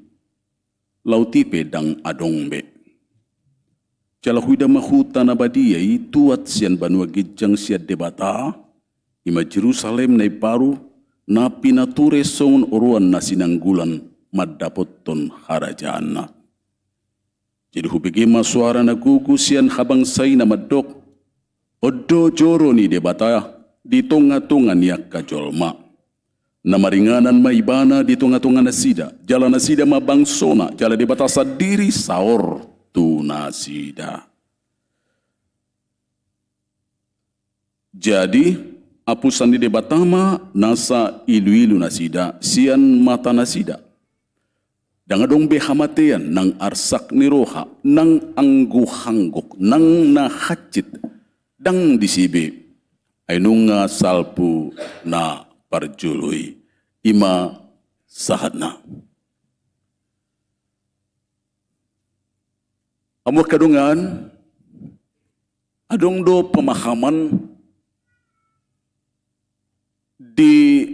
laut i pe ndang adong be. Jala huida ma huta na badia i tuat sian banua ginjang sian Debata, i ma Jerusalem na imbaru, na pinature songon oroan na sinanggulan mandapothon harajaanna. Jadi hubege ma soara na gogo sian habangsa i na mandok: On do joro ni Debata di tongatonga ni angka jolma. Na maringanan ma Ibana di tongatonga nasida, jala nasida ma bangsona, jala Debata sandiri saor tu nasida. Jadi, apusan ni Debata ma nasa iluilu nasida sian mata nasida. Ndang adong be hamatean, nang arsak ni roha, nang anggohanggok, nang na hansit, ndang disi be. Ai nunga salpu na parjolo i. I ma sahatna. Hamu angka dongan, adong do pemahaman di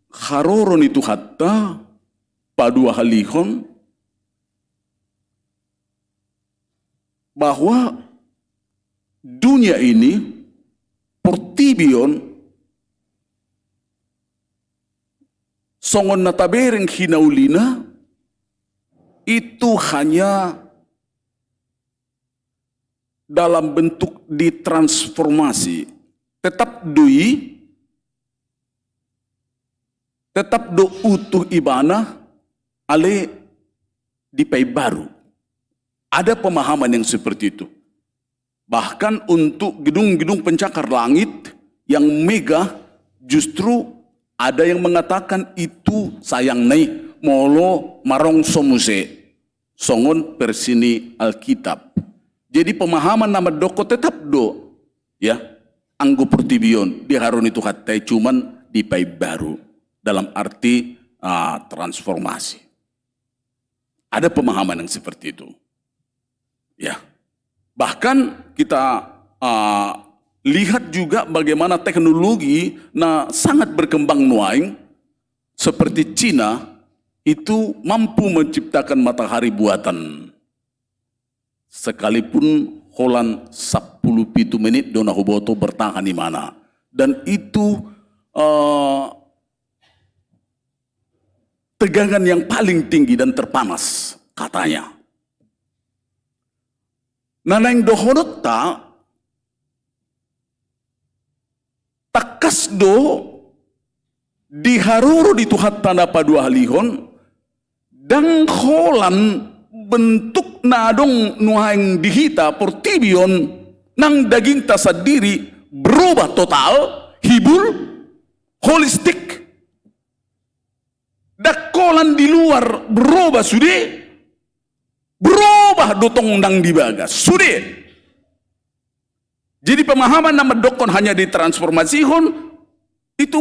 haroro ni Tuhanta paduahalihon bahwa dunia ini, portibi on, songon na tabereng hinaulina, itu hanya dalam bentuk ditransformasi. Tetap do i, tetap do utuh ibana, alai dipaimbaru. Ada pemahaman yang seperti itu. Bahkan untuk gedung-gedung pencakar langit yang megah Justru ada yang mengatakan itu sayang nai molo marongso muse songon versi ni Alkitab. Jadi pemahaman na mandok tetap do, ya, anggo portibi on diharoro ni Tuhanta i, cuman dipaimbaru dalam arti, ah, transformasi. Ada pemahaman yang seperti itu. Ya. Bahkan kita, ah, lihat juga bagaimana teknologi na sangat berkembang nuaeng, seperti Cina itu mampu menciptakan matahari buatan. Sekalipun holan sampulu pitu menit do na huboto bertahan imana. Dan itu, eh, tegangan yang paling tinggi dan terpanas, katanya. Na naeng dohononta, tangkas do diharoro di Tuhanta na paduahalihon, ndang holan bentuk na adong nuaeng di hita portibi on nang dagingta sandiri berubah total, hibul, holistik. Ndang holan di luar berubah sude, berubah do tong nang di bagas sude. Jadi pemahaman na mandokkon hanya ditransformasihon, itu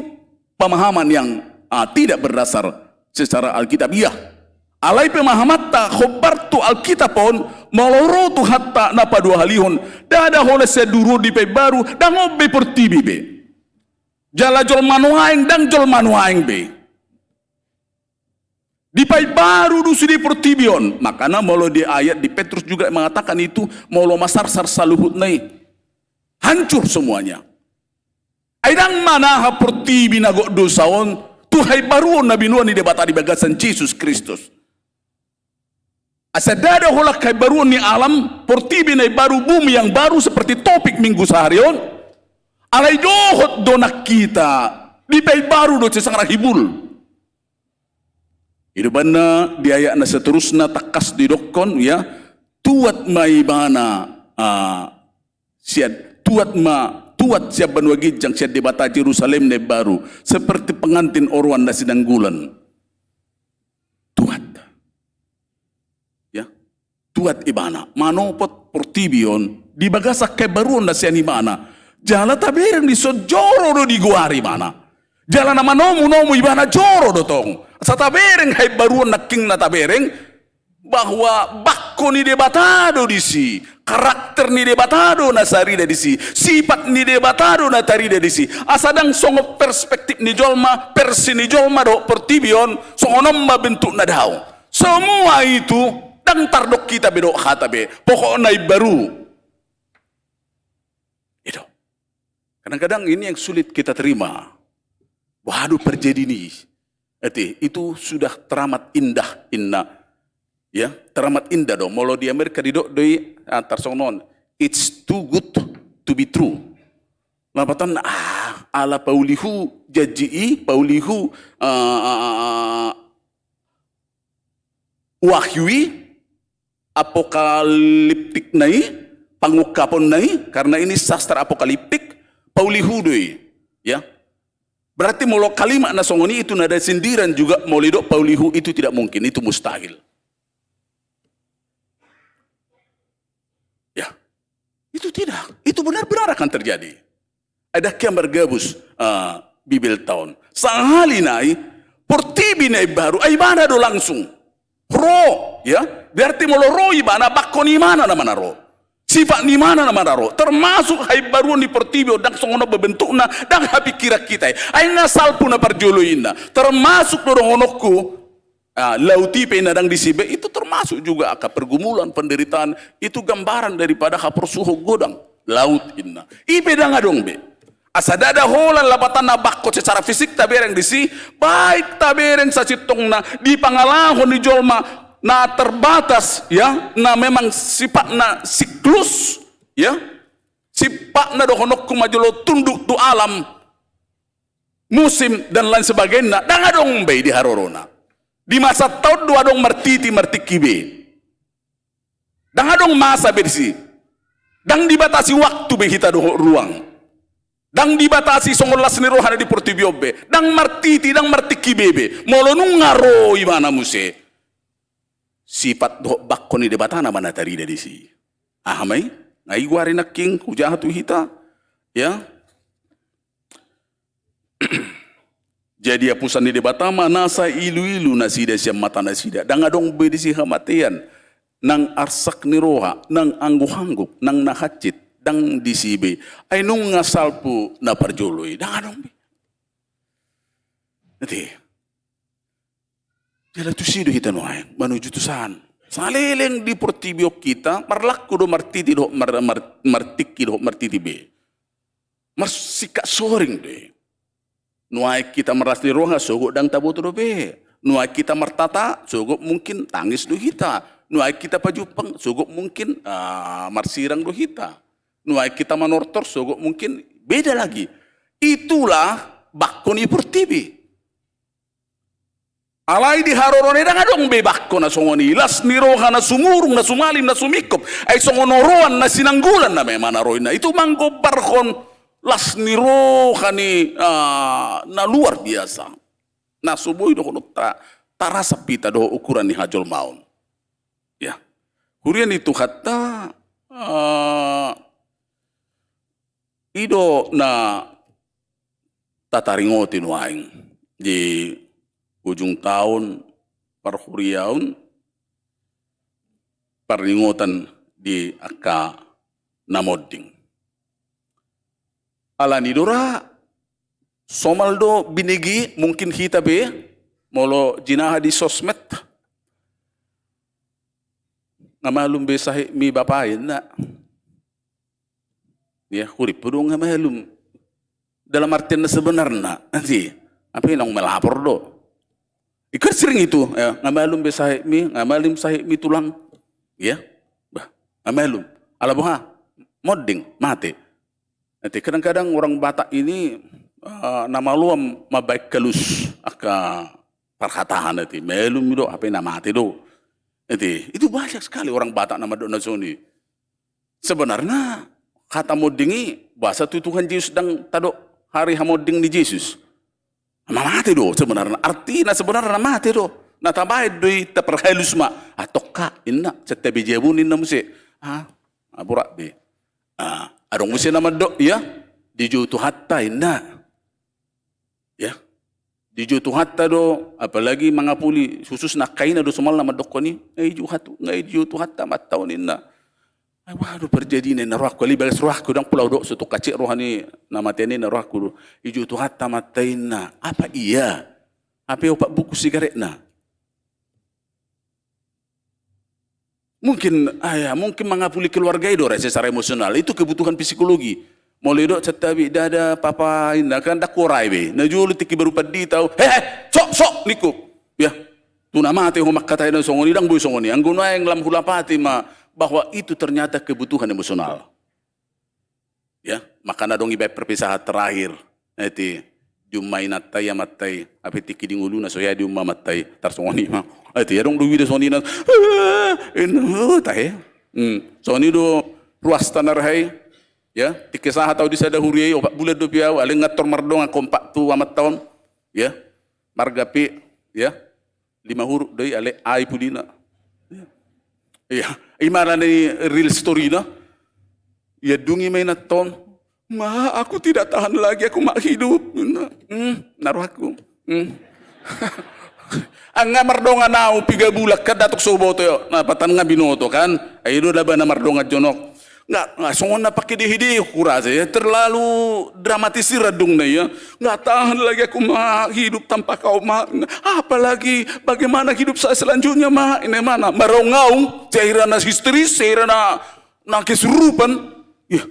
pemahaman yang, ah, tidak berdasar secara Alkitabiah. Alai pemahamanta hombar tu Alkitab on, molo ro Tuhanta na paduahalihon, ndada holan sian duru on dipaimbaru, ndang on be portibi be. Jala jolma nuaeng, ndang jolma nuaeng be. Dipaimbaru do sude portibi on. Makana molo di ayat di Petrus juga mengatakan itu, molo masarsar saluhutna i, hancur semuanya. Ai ndang manaha portibi na gok dosa on tu haimbaruon na binoan ni Debata di bagasan Jesus Kristus. Asa ndada holan haimbaruon ni alam, portibi na imbaru, bumi yang baru seperti topik minggu sahari on. Alai dohot do nang hita dipaimbaru do, sesang ra hibul. I do umbahen di ayat na seterusna tangkas didokkon, ya, tuat ma ibana, ah, sian, tuat ma, tuat sian banua ginjang, sian Debata Jerusalem na imbaru, seperti pengantin oroan na sinanggulan. Tuat. Ya. Tuat ibana manopot portibi on di bagasan haimbaruon na sian ibana. Jala tabereng dison joro do digoari ibana. Jala na manomunomu ibana joro do tong. Asa tabereng haimbaruon nangkin na tabereng bahwa bangko ni Debata do disi, karakter ni Debata do na tarida disi, sipat ni Debata do na tarida disi. Asa ndang songon perspektif ni jolma, versi ni jolma dohot portibi on, songon on ma bentukna, daong. Semua itu ndang tardok hita be dohot hata be. Pokokna imbaru. Itu. Kadang-kadang ini yang sulit kita terima. Waduh, terjadi ini. Ate, itu sudah teramat indah, inna. Ya, teramat indah do. Molo di Amerika didok do i, ah, tarsongon on. It's too good to be true. Lapatanna, ah, ala paulihu janji i, paulihu, ah, ah, ah, wahyu i, apokaliptik na i, pangungkapon na i, karena ini sastra apokaliptik, paulihu do i. Ya. Berarti molo kalimat na songon i itu nada sindiran juga, molo didok paulihu itu tidak mungkin, itu mustahil. Ya. Itu tidak. Itu benar-benar akan terjadi. Ai ndang hea margabus, ah, Bibelta on. Sahali nai, portibi na imbaru, ai ibana do langsung. Ro, ya. Berarti molo ro ibana, bangko ni ibana nama na ro. Sipat ni ibana nama na ro. Termasuk haimbaruon ni portibi on, ndang songon on be bentukna, ndang hapingkiran hita i. Ai nga salpu na parjolo inna. Termasuk do dohononku, ah, laut i pe na ndang disi be, itu termasuk juga angka pergumulan, penderitaan, itu gambaran daripada haporsuhon godang. Laut inna. I pe ndang adong be. Asa ndada holan lapatanna bangko secara fisik tabereng disi, baik tabereng sasintongna di pangalaho ni jolma na terbatas, ya, na memang sifatna siklus, ya, sifatna dohononku manjalo tunduk tu alam, musim, dan lain sebagainya, ndang adong be i di harorona. Di masa taon do adong martiti martingki be. Ndang adong masa be disi. Ndang dibatasi waktu be hita dohot ruang. Ndang dibatasi songon las ni rohana di portibi on be. Ndang martiti, ndang martingki be be. Molo nunga ro ibana muse, sifat dohot bangko ni Debata nama na tarida disi. Aha ma i? Nga i goari nangkin hujaha tu hita. Ya. Jadi apusan ni Debata ma nasa iluilu nasida sian matanasida. Ndang adong be disi hamatean, nang arsak ni roha, nang anggukangguk, nang na hansit, ndang disi be. Ai nunga salpu na parjolo i, ndang adong be. Nanti. Jala tusi do hita nuaeng manuju tu san. Saleleng di portibi on hita marlangku do martiti dohot mar-, mar-, martingki dohot martiti be. Marsingkat soring do i. Nuaeng hita marlas ni roha, sogot ndang taboto dope. Nuaeng hita martata, sogot mungkin tangis do hita. Nuaeng hita pajumpang, sogot mungkin, ah, marsirang do hita. Nuaeng hita manortor, sogot mungkin beda lagi. Itulah bangko ni portibi. Alai di haroro na i ndang adong be bangko na songon i, las ni roha na sumurung, na sumalim, na sumingkop. Ai songon oroan na sinanggulan nama i manaroi na. Itu manggombarhon las ni roha ni, ah, na luar biasa. Na so boi dohononta tarasap hita dohot ukuran ni hajolmaon. Ya. Huria ni Tuhanta, ah, i do na tataringoti nuaeng di ujung taon parhuriaon, parningotan di angka na monding. Alani do ra somal do binege mungkin hita be molo jinaha di sosmed. Nga malum be sahitmi bapa inna. Ya, hurippu do nga malum. Dalam artian na sebenarna, nanti, apa yang melapor do? Ikut sering itu, ya, nga malum be sahitmi, nga malum sahitmi tulang. Ya, bah, nga malum. Ala boha, monding, mate. Nanti kadang-kadang orang Batak ini, eh, na malo mambaen halus angka parhatahan nanti, malum do, apa yang mate do. Nanti, itu banyak sekali orang Batak na mandok na songon i. Sebenarna hata monding i, boasa tu Tuhan Jesus ndang tadok hari hamonding ni Jesus? Mamate do sebenarna, artina sebenarna mate do. Na tabaen do i, taparhalus ma. Atongka inna, santabi jabun inna muse. Ah, borat be. Ah, adong muse na mandok, ya, dijou Tuhanta inna. Ya. Dijou Tuhanta do, apalagi mangapuli, khususna angka ina do somalna mandokkon i, nga dijou hatu, nga dijou Tuhanta amanta on inna. Ai boha do parjadina inna rohangku, alai bagas rohangku, ndang pola hudok so tung hansit roha ni na mate inna rohangku do. Dijou Tuhanta amanta inna, apa iya? Hape opat bungkus sigaretna. Mungkin, ah, ya, mungkin mangapuli keluarga i do ra secara emosional. Itu kebutuhan psikologi. Molo idok santabi, dada papa inna, kan ndang huorai be. Na jolo tingki baru pandita, hehe, sok, sok, ningku. Ya, tu na mate ho mangkatai na songon i, ndang boi songon i. Anggo nuaeng lam hulapati ma bahwa itu ternyata kebutuhan emosional. Ya, maka na adong ibaen perpisahan terakhir. Nanti, diumma inanta i amanta i, hape tingki di ngoluna so hea diumma amanta i, tarsongon i ma. Nanti, adong do huida songon i na, eh, inna, oh, tahe. Hmm, songon i do ruasta na ra i. Ya, tingki sahat au di sada huria i, opat bulan dope au, alai nga tor mardongan kompak tu amanta on. Ya, marga pe, ya. Lima huruf do i, alai ai pudina. Iya, i ma na ni real story na. Iandungi ma inanta on. Ma, aku tidak tahan lagi, aku ma hidup. Inna. Hmm, na rohangku. Hmm. Nga mardongan au piga bulan kan, ndang tung so huboto. Na patan nga binoto kan. Ai do daba na mardongan jonok. Nga, nga songon na pake dehe-dehe hurasa ya, terlalu dramatisir andungna ya. Nggak tahan lagi aku ma hidup tanpa kau ma. Apalagi bagaimana hidup saya selanjutnya ma? Inna ma na maraung-aung, sahira na histeris, sahira na, na kesurupan. Ya.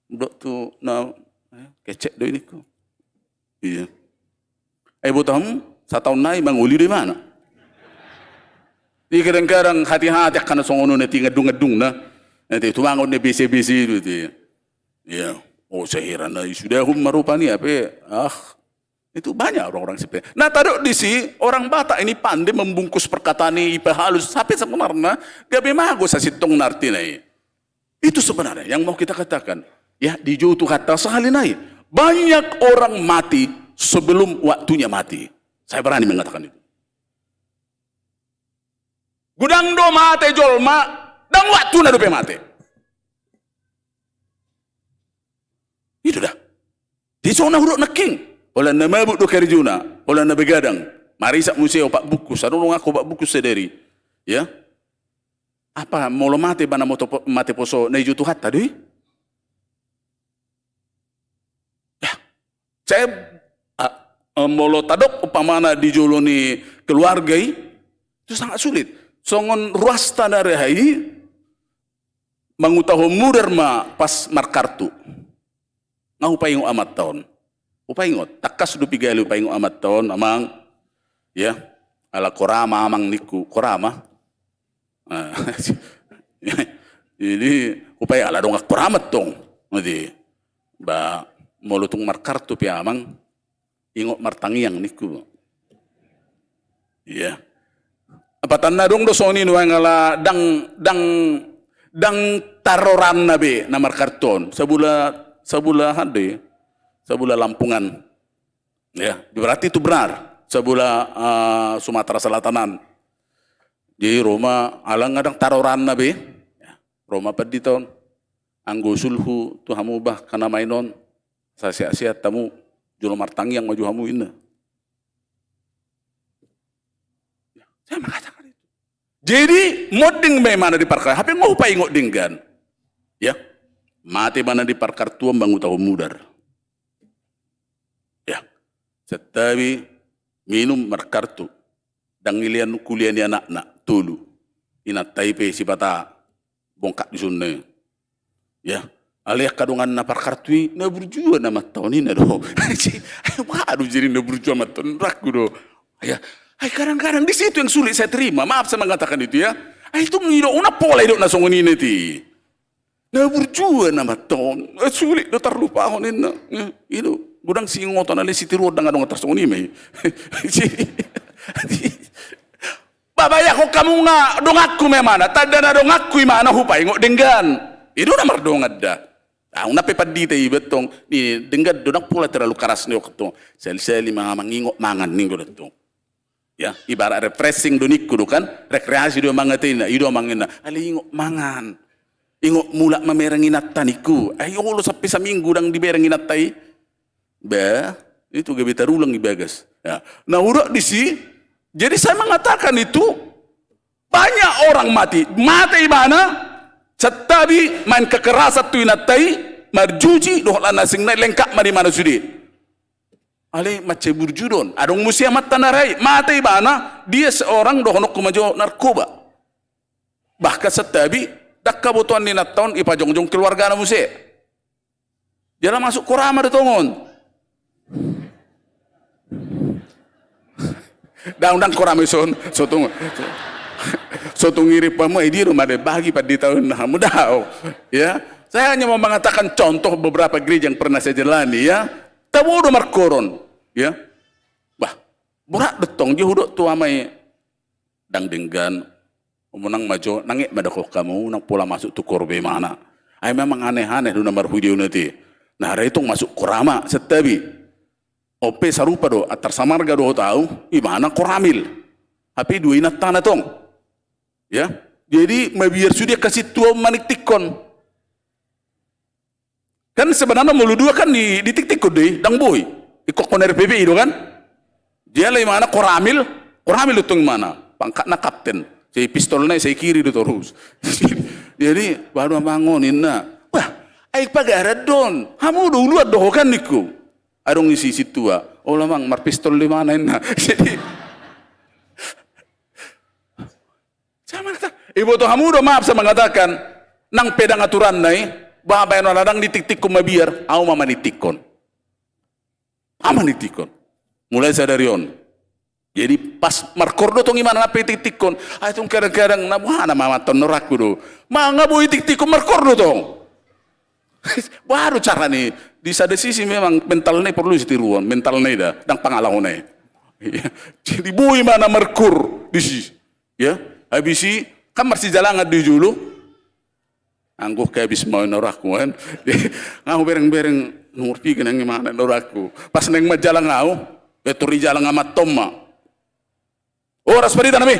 Dok tu na, eh, kecek do ini ku. Iya. Ai boto hamu, sataon nai mangoli do imana. Jadi kadang-kadang hati-hati angka na songon on, nanti ngandung-ngandung na. Nanti tumangon na bese-bese itu, itu. Iya. Oh, sahira na i sudah hum marupa ni apa? Ah, itu banyak orang-orang seperti. Na tadok disi, orang Batak ini pandai membungkus perkataan i, ipahalus, tapi sebenarna gabe mago sasintongna artina i. Itu sebenarnya yang mau kita katakan. Ya, dijou Tuhanta sahali nai. Banyak orang mati sebelum waktunya mati. Saya berani mengatakan itu. Godang do mate jolma, ndang waktuna dope mate. Itu da. Di sona hudok nangkin. Holan na mabuk do karejona, holan na begadang. Marisak muse opat bungkus, adong donganku opat bungkus sadari. Ya. Apa molo mate ibana, mate poso, na dijou Tuhanta do i? Ya. Saya, ah, eh, molo tadok umpamana di jolo ni keluarga i, itu sangat sulit. Songon ruasta na ro i, mangutahon mudar ma pas markartu. Nga hupaingot amanta on. Hupaingot, tangkas do piga hali hupaingot amanta on, amang. Ya, ala korama amang ningku, korama. Ah, jadi hupaingot ala dongan korama tong. Jadi, ba, molo tung markartu pe amang, ingot martangiang ningku. Iya. Apatanna adong do songon i nuaeng ala ndang, ndang, ndang taroranna be na markartu on. Sabula, sabula hande, sabula lampungan. Ya, berarti itu benar. Sabula, eh, Sumatera Selatanan. Jadi ro ma ala nga ndang taroranna be. Ya, ro ma pandita on. Anggo usulhu tu hamu bah, kan na main on. Sai sehat-sehat hamu, jolo martangiang ma jo hamu, inna. Saya mengatakan itu. Jadi monding ma ibana di parkartuon, hape nga hupaingot denggan. Ya. Mate ibana di parkartuon, mangutahon mudar. Ya. Santabi, minum, markartu. Ndang ilean kuliah ni anakna tolu. Inanta i pe sipata bongkak di son na i. Ya. Alai angka donganna parkartu i, na burju amanta on, inna do. Ai, aduh, jadi na burju amanta on, ragu do. Ya. Ai, kadang-kadang di situ yang sulit saya terima. Maaf saya mengatakan itu, ya. Ai, tung i do, unang pola didok na songon i, inna, ate. Na burju amanta on, eh, sulit do tarlupahon, inna. Eh, i do, godang siingoton, alai sitiruon ndang adong tarsongon i ma i. Ba, bayangkon hamu nga donganku ma ibana, tanda na donganku ibana hupaingot denggan. I do na mardongan da. Ahu na pe pandita iba tong, i denggan do, ndang pola terlalu keras ningku tong. Sali-sali ma mangingot mangan ningku tong. Ya, ibarat refreshing do ningku do kan, rekreasi do amang, ate, inna, i do amang, inna. Alai ingot mangan. Ingot mulak mamereng inanta ningku. Ai olo sampe saminggu ndang dibereng inanta i. Bah, itu gabe tarulang i bagas. Ya. Na hudok disi, jadi saya mengatakan itu, banyak orang mati. Mate ibana, santabi main kekerasan tu inanta i, marjuji, dohot na asing na i, lengkap ma di ibana sude. Alai mansai burju do on. Adong muse amanta na ro i, mate ibana, dia seorang dohononku ma jo narkoba. Bahkan santabi, ndang habotoan ni inanta on, ipajongjong keluargana muse. Jala masuk korama do tong on. Ndang, ndang korama i son, so tung, so tung irimpu hamu, ai dia do made bagi pandita on, na hamu, daong. Ya, saya hanya mau mengatakan contoh beberapa gereja yang pernah saya jalani, ya. Tabo do markoron, ya. Bah, borat do tong, dia hudok tu ama i, ndang denggan, unang ma jo, nanget ma da ho hamu, unang pola masuk tu kor be, imana. Ai memang aneh-aneh do na marhudeo, inna, ate. Na ro i tong masuk korama, santabi. On pe sarupa do, antar samarga dohot ahu, ibana koramil. Hape dua inantana tong. Ya, jadi mabiar sude angka sintua on maningtinghon. Kan sebenarna molo dua kan di, ditingtinghon do i, ndang boi. Ingkon R P P I do kan. Jala imana koramil, koramil do tong imana. Pangkatna kapten. Sai pistolna i, sai kiri do torus. Jadi, baru amang on, inna. Wah, ai pagaran do on. Hamu do uluan do ho kan ningku. Adong disi sintua. Olo amang, marpistol do imana, inna. Jadi, saya mengatakan, iboto hamu do, maaf saya mengatakan, nang pe ndang aturanna i, bah, baen on, ndang ditingtinghon mabiar, ahu ma maningtinghon. Ahu maningtinghon. Mulai sadari on. Jadi pas markor do tong imana, nang pe ditingtinghon. Ai tong kadang-kadang, na boha nama amanta on, rohangku do. Nga boi ditingtinghon, markor do tong. Boha do carana i, di sada sisi memang mentalna i porlu sitiruon, mentalna i da, ndang pangalahona i. Jadi boi ma na markor disi. Ya, habis i kan marsijalangan do i jolo. Anggo habis ma on rohangku kan. Nga hubereng-bereng nomor piga nang imana rohangku. Pas naeng manjalang ahu, eh, tor dijalang amantonma. Horas pandita nami.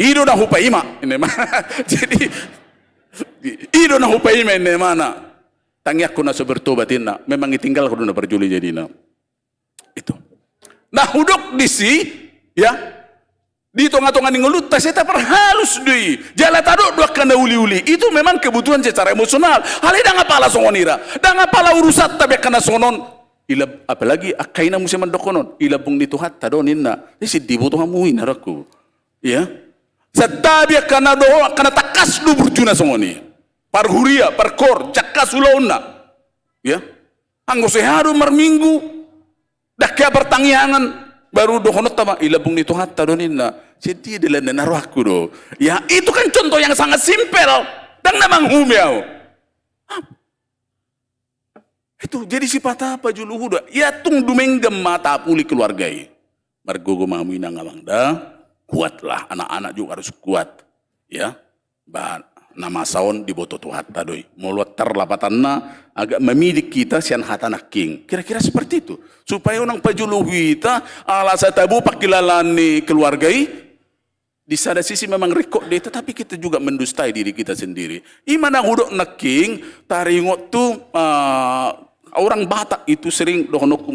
I do na hupaima, inna imana. Jadi, i do na hupaima, inna imana. Tangiangku na so bertobat, inna. Memang ditinggalhon do na parjolo i jadina. Itu. Na hudok disi, ya. Di tonga-tonga ni ngolunta sai taparhalus do i. Jala tadok do angka na uli-uli. Itu memang kebutuhan secara emosional. Alai ndang apala songon i ra. Ndang apala urusanta be angka na songon on. Ilab-, apalagi angka ina muse mandokkon on. I lambung ni Tuhanta do ninna. Ise diboto hamu i, ninna rohangku. Ya. Santabi angka na dohot, angka na tangkas do burjuna songon i. Parhuria, parkoor, tangkas ulaonna. Ya. Anggo sehat do marminggu. Ndang hea partangiangan, baru dohononta ma, i lambung ni Tuhanta do ninna. Jadi dalanna, ninna rohangku do. Ya, itu kan contoh yang sangat simpel. Ndang na manghumi ahu. Itu, jadi sipata pajolo huda. Ya, tung dumenggan ma tapuli keluarga i. Margogo ma hamu inang amang da, kuatlah, anak-anak juga harus kuat. Ya. Ba, na masa on diboto Tuhanta do i. Molo antar lapatanna agak mamidik hita sian hata nangkin. Kira-kira seperti itu. Supaya unang pajolo hita, ala sai tabo pangkilalaan ni keluarga i, di sada sisi memang ringkot do i, tetapi kita juga mendustai diri kita sendiri. I ma na hudok nangkin, taringot tu, ah, orang Batak itu sering dohononku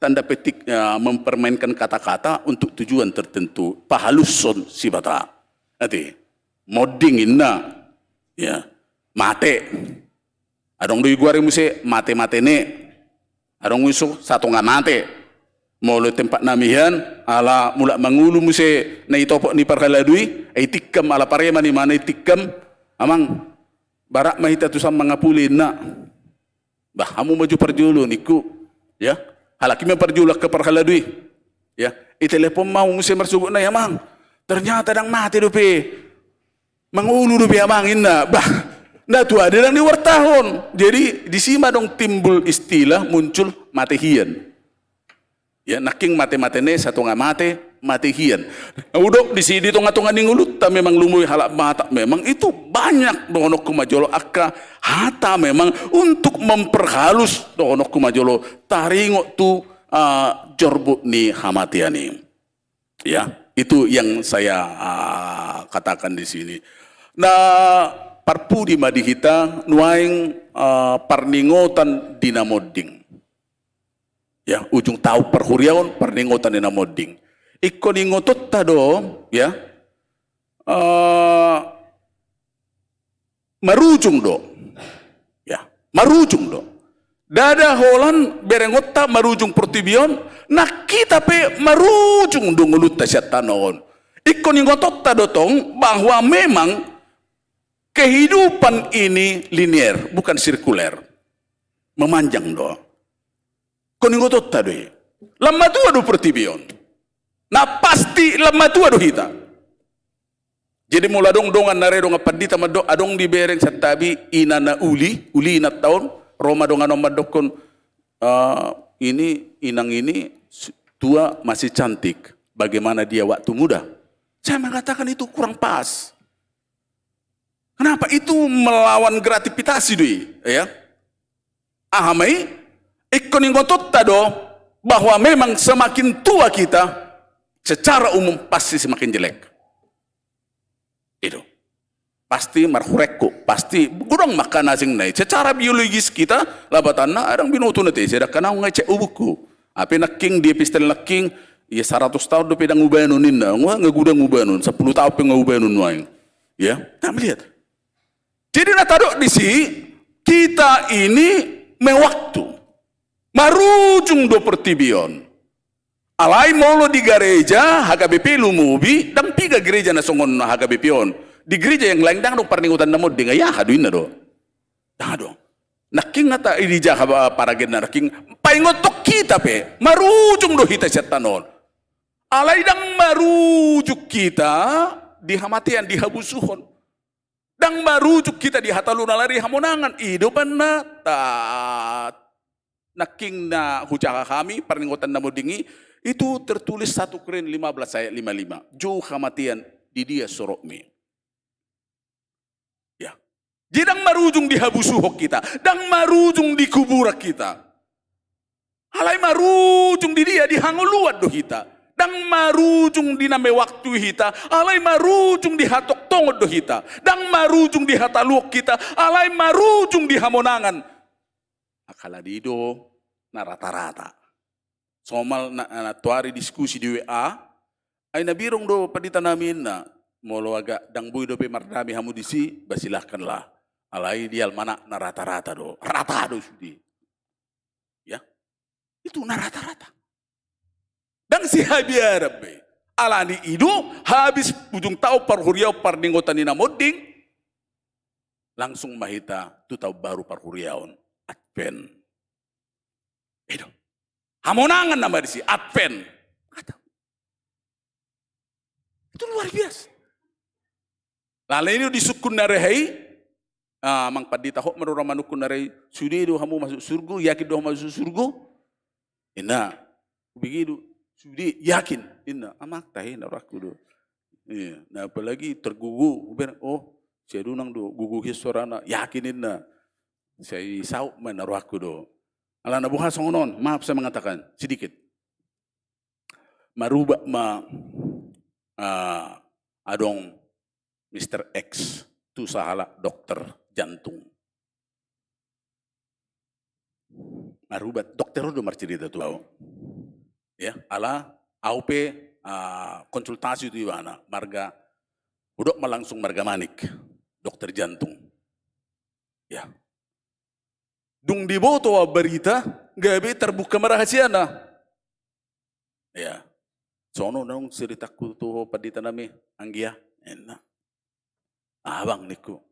tanda petik, ya, mempermainkan kata-kata untuk tujuan tertentu. Pahalushon sipata. Ate. Monding inna. Ya. Mate. Adong do i goar i muse, mate-mate ne. Adong muse satonga mate. Molo tempat nami hian, ala mulak mangolu muse na i topot ni parhalado i, ai tikam ala pareman i ma na i tikam. Amang, barak ma hita tu san mangapuli inna. Bah, hamu ma jo parjolo ningku. Ya. Halak i ma parjolo angka parhalado i. Ya. I telepon ma hamu muse marsogot nai, amang. Ternyata ndang mate dope. Mangolu dope amang inna. Bah, na tua de ndang diwartahon. Jadi, disi ma adong timbul istilah muncul mate hian. Ya, nangkin mate-mate ne, satonga mate, mate hian. Hudok disi di tonga-tonga ni ngolunta memang lumobi halak Batak memang itu banyak dohononku ma jolo angka hata memang untuk memperhalus dohononku ma jolo taringot tu, ah, jorbut ni hamatean i. Ya, itu yang saya, ah, katakan di sini. Na parpudi ma di hita nuaeng, ah, parningotan di na monding. Ya, ujung taon parhuriaon, parningotan ni na monding. Ingkon ingotonta do, ya, eh, marujung do. Ya, marujung do. Ndada holan berengonta marujung portibi on, nang hita pe marujung do ngolunta sian tano on. Ingkon ingotonta do tong bahwa memang kehidupan ini linier, bukan sirkuler. Memanjang do. Ingkon ingotonta do i. Lam matua do portibi on. Na pasti lam matua do hita. Jadi molo adong dongan na re dongan pandita mandok, adong dibereng santabi ina na uli, uli inanta on, ro ma dongan on mandokkon, "Eh, ini, inang ini s-, tua masih cantik. Bagaimana dia waktu muda?" Saya mengatakan itu kurang pas. Kenapa? Itu melawan gratifikasi do i, ya. Aha ma i? Ingkon ingotonta do bahwa memang semakin tua kita, secara umum pasti semakin jelek. Itu. Pasti marhurengku, pasti godang ma angka na asing na i. Secara biologis kita, lapatanna, adong binoto na te, sedangkan au nga cek ubukku. Ape nangkin di epistel nangkin, ya saratus taon dope ndang ubanon inna, nga, nga godang ubanon, sampulu taon pe nga ubanon nuaeng. Ya, kita melihat. Jadi na tadok disi, kita ini mewaktu. Marujung do portibi on. Alai molo di gareja, H K B P lumobi, ndang piga gereja na songon H K B P on. Di gereja yang lain ndang adong parningotan na monding, ai aha do inna do. Ndang adong. Nangkin nga ta i di jaha ba-, paragenna nangkin, paingothon hita pe, marujung do hita sian tano on. Alai ndang marujung hita di hamatean, di habusuhon. Ndang marujung hita di hatalunon alai di hamonangan. I do umbahen na ta-, nangkin na hujaha hami, parningotan na monding i, itu tertulis satu Korint lima belas ayat lima lima. Jou hamatean, di dia sorokmi. Ya. Jadi ndang marujung di habusuhon hita, ndang marujung di kuburan hita. Alai marujung di dia? Di hangoluan do hita. Ndang marujung di na mewaktu hita, alai marujung di hatongtongon do hita. Ndang marujung di hataluhon hita, alai marujung di hamonangan. Angka na i do na rata-rata. Somal na, na tuari diskusi di W A, ai na birong do pandita nami ninna, molo agak ndang boi dope mardame hamu disi, bah silahkanlah. Alai di almanak na rata-rata do, rata do sude. Ya. Itu na rata-rata. Ndang sihabiaran be. Alani i do, habis ujung taon parhuriaon, parningotan ni na monding, langsung ma hita tu taon baru parhuriaon, Advent. I do. Hamonangan nama disi, Advent. Kata. Itu luar biasa. Alani i do disungkun na roha i, ah, amang pandita, hot ma roha manungkun na roha i, sude do hamu masuk surgo, yakin do hamu masuk surgo? Inna, hubege do, sude, yakin. Inna, amang, tahe na rohangku do. Iya, na apalagi tergugah, hubereng, oh, si Adunang do, gugah hian sorana, yakin inna. Sai saut ma na rohangku do. Alana boha songon on, maaf saya mengatakan, sedikit. Marubat ma, ah, adong Mister X, tu sahalak dokter jantung. Marubat, dokter on do marcerita tu au. Ya, ala au pe, ah, konsultasi tu ibana, marga, hudok ma langsung marga Manik, dokter jantung. Ya. Dung diboto au barita, gabe terbuka ma rahasiana. Ya. Songon on adong ceritangku tu ho pandita nami, anggia, inna. Abang, ningku.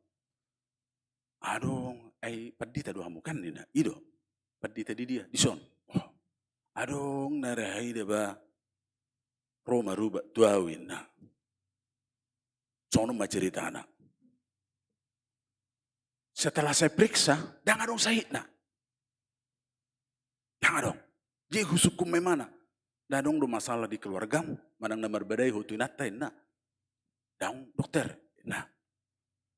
Adong, ai pandita do hamu kan, ninna. I do. Pandita di dia, dison. Oh. Adong na roha i da ba, ro marubat tu au, inna. Songon on ma ceritana. Setelah saya periksa, ndang adong sahitna. Ndang adong. Jadi husungkun ma ibana. Ndang adong do masalah di keluargam, manang na marbadai ho tu inanta, inna. Daong, dokter, inna.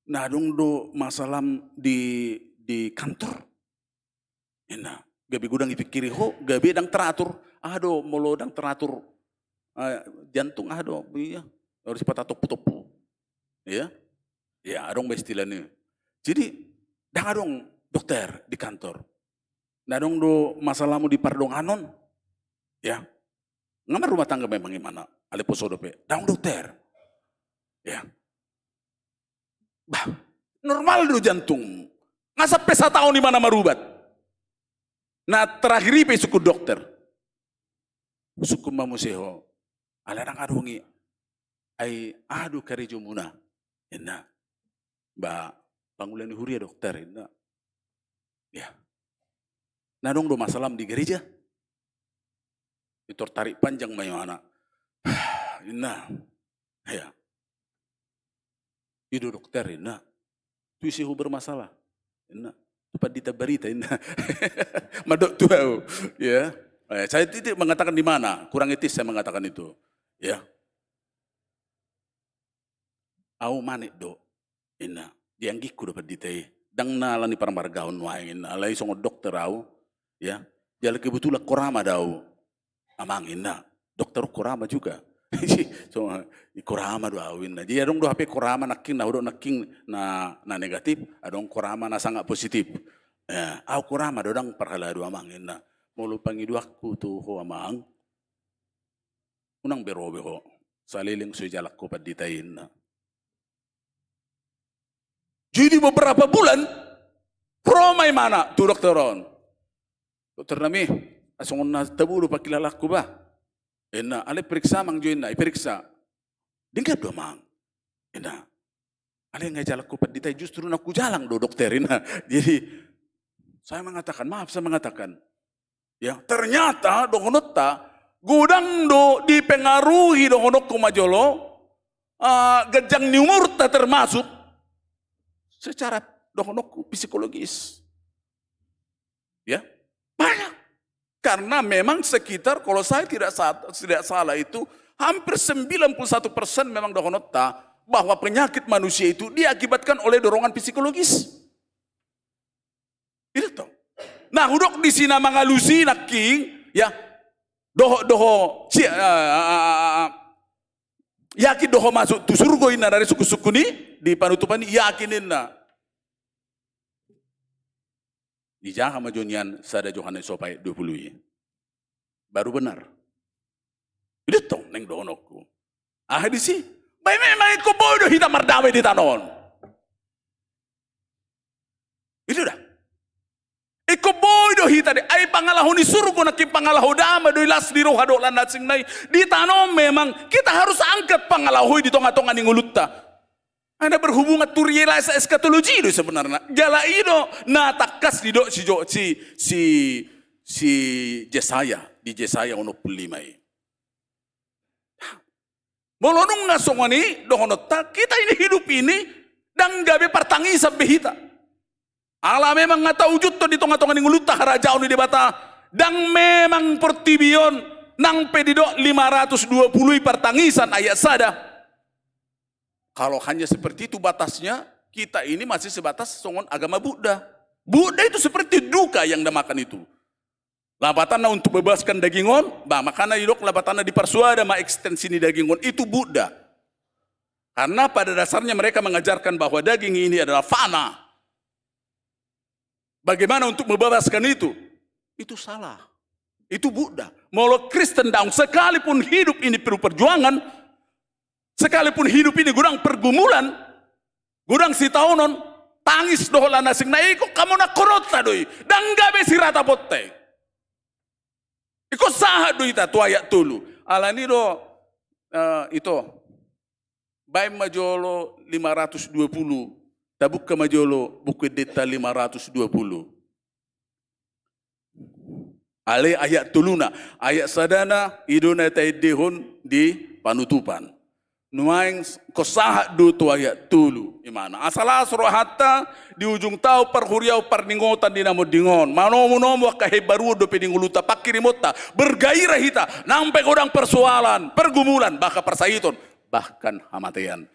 Ndang adong do masalah di, di kantor. Inna, gabe godang dipikiri ho, gabe ndang teratur. Aha do molo ndang teratur, eh, jantung, aha do, iya, harus dipatoppu-toppu. Iya? Iya, adong ma istilahna. Jadi, ndang adong, dokter, di kantor. Ndang adong do masalahmu di pardonganon. Ya. Nga marrumah tangga memang ibana, alai poso dope. Daong, dokter. Ya. Bah, normal do jantungmu. Nga sampe sataon ibana marubat. Na terakhir i pe disungkun dokter. Husungkun ma muse ho. Ala ndang adong i. Ai aha do karejomuna? Inna. Bah, pangula ni huria, dokter, inna. Ya. Ndang adong do masalahmu di gereja? Pintor tarik panjang ma ibana. Inna. Ya. I do, dokter, inna. Tu ise ho bermasalah? Inna. Tu pandita barita, inna. Mandok tu au. Ya. Eh, saya tidak mengatakan di mana, kurang etis saya mengatakan itu. Ya. Au Manik do, inna. Di anggingku do pandita i. Ndang na alani parmargaon nuaeng, inna. Alai songon dokter au, ya. Jala kebetulan korama do au, amang, inna. Dokter on korama juga. So, i korama do au, inna. Jadi adong do hape korama nangkin, na hudok nangkin na, na negatif, adong korama na sangat positif. Ya, au korama do, ndang parhalado, amang, inna. Molo pangidoanku tu ho, amang, unang be ro be ho, saleleng so dijalang ho pandita i, inna. Jadi beberapa bulan, ro ma ibana tu dokter on. Dokter nami, songon na tabo do pangkilalaanku, bah. Inna, alai periksa, amang, jo, inna, iperiksa. Denggan do, amang, inna. Alai nga dijalang ho pandita i, justru ndang hujalang do, dokter, inna. Jadi, saya mengatakan, maaf, saya mengatakan, ya, ternyata dohononta, godang do dipengaruhi dohononku ma jolo, ah, ganjang ni umurta termasuk secara dohononku psikologis. Ya, banyak. Karena memang sekitar, kalau saya tidak sa-, tidak salah itu, hampir sembilan puluh satu persen memang dohononta bahwa penyakit manusia itu diakibatkan oleh dorongan psikologis. Itu toh. Nah, hudok di sina mangalusi nangkin, ya. Doho, doho, si, ah, ah, ah, ah, yakin do ho masuk tu surgo inna, dari sungkun-sungkun i, di panutupan i, yakin inna. Dijaha ma jo nian sada Johannes opat ayat dua puluh i. Baru benar. Ido tong naeng dohononku. Aha disi? Bae memang ingkon boi do hita mardame di tano on. Ido da. Ingkon boi do hita de. Ai pangalaho ni surgo nangkin pangalaho damang do i, las ni roha dohot las ni asing nai. Di tano on memang kita harus angkat pangalaho i di tonga-tonga ni ngolunta. Ada berhubungan tu realize eskatologi do sebenarnya. Jala i do na tangkas didok si Jo-, si, si, si Jesaya, di Jesaya onom puluh lima i. Molo nunga songon i dohononta, kita ini hidup ini ndang gabe partangisan be hita. Ala memang nga taujuthon di tonga-tonga ni ngolunta harajaon ni Debata, ndang memang portibi on nang pe didok lima ratus dua puluh i partangisan ayat sada. Kalau hanya seperti itu batasnya, kita ini masih sebatas songon agama Buddha. Buddha itu seperti duka yang dia makan itu. Lapatanna untuk bebaskan daging on, bah, makana didok lapatanna diparsuada ma ekstensi ni daging on, itu Buddha. Karena pada dasarnya mereka mengajarkan bahwa daging ini adalah fana. Bagaimana untuk membebaskan itu? Itu salah. Itu Buddha. Molo Kristen daong, sekalipun hidup ini penuh perjuangan, sekalipun hidup ini godang pergumulan, godang sitaonon, tangis dohot las ni asing nai, ingkon hamonangkononta do i, ndang gabe sirataponta i. Ingkon sahat do hita tu ayat tolu. Alani do, eh, ito, baen ma jolo lima ratus dua puluh, tabuka ma jolo Buku Endenta lima ratus dua puluh. Alai ayat toluna, ayat sadana i do na taendehon di panutupan. Nuaeng s-, ingkon sahat do tu ayat tolu, imana. Asa las rohanta di ujung taon parhuriaon parningotan di na monding on. Manomu-nomu angka himbaruon dope di ngolunta, pangkirimonta, bergairah hita, nang pe godang persoalan, pergumulan, bahkan parsahiton, bahkan hamatean.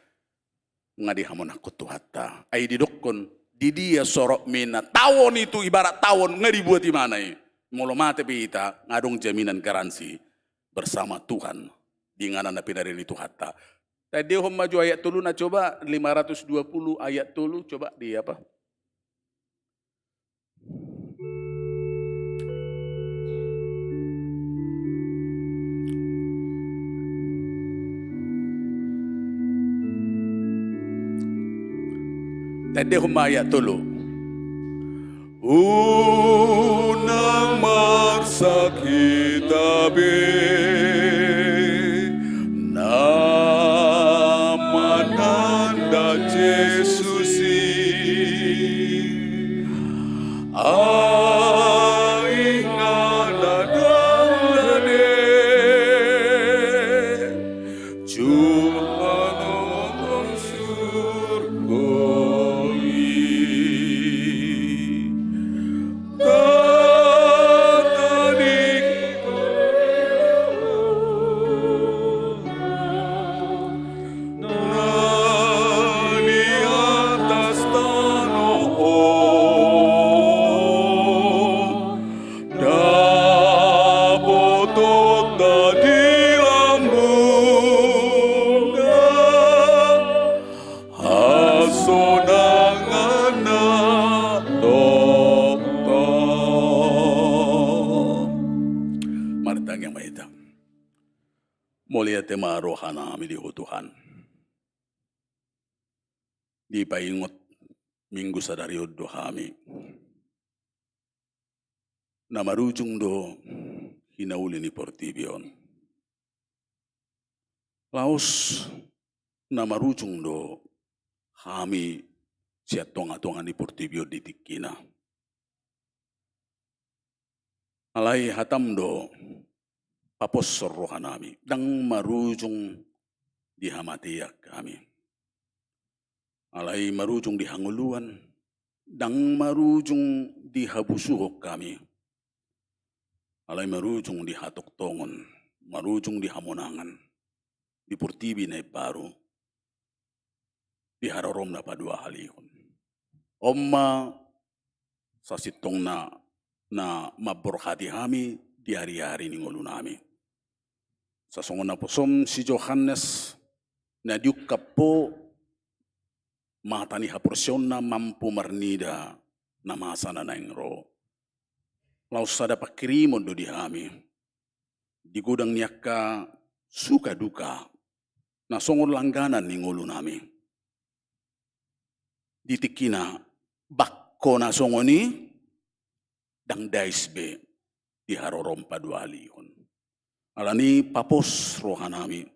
Nga dihamonangkon Tuhanta. Ai didokkon, di dia sorotmi na taon i tu ibarat taon nga dibuat imana i. Molo mate pe hita, nga adong jaminan garansi bersama Tuhan di inganan na pinarade ni Tuhanta. Taendehon ma jo ayat toluna, coba lima ratus dua puluh ayat tolu, coba di apa? Taendehon ma ayat tolu. Unang marsak hita be na mananda Jesus i. Ai nga na dang dade, jumpang surgo i. Tata di na di atas tano on, dapotonta di lambungna, hasonangan na tongtong. Martangiang ma hita. Mauliate ma rohanami di Ho Tuhan. Dipaingot Minggu sadari on do hami. Na marujung do hinauli ni portibi on. Laos na marujung do hami sian tonga-tonga ni portibi on di tingkina. Alai hatam do paposhon rohanami, ndang marujung di hamatean hami. Alai marujung di hangoluan, ndang marujung di habusuhon hami. Alai marujung di hatongtongon, marujung di hamonangan, di portibi na imbaru. di haroromna paduahalihon. On ma sasintongna na mamborhati hami di ari-ari ni ngolunami. Sasongon naposom si Johannes na diungkap Ho mata ni haporseaonna mampu marnida na masa na naeng ro. Laos sada pangkirimon do di hami di godang ni angka suka duka na songon langganan ni ngolunami. Di tingkina bangko na songon i ndang dais be di harorom paduahalihon. Alani i papos rohanami.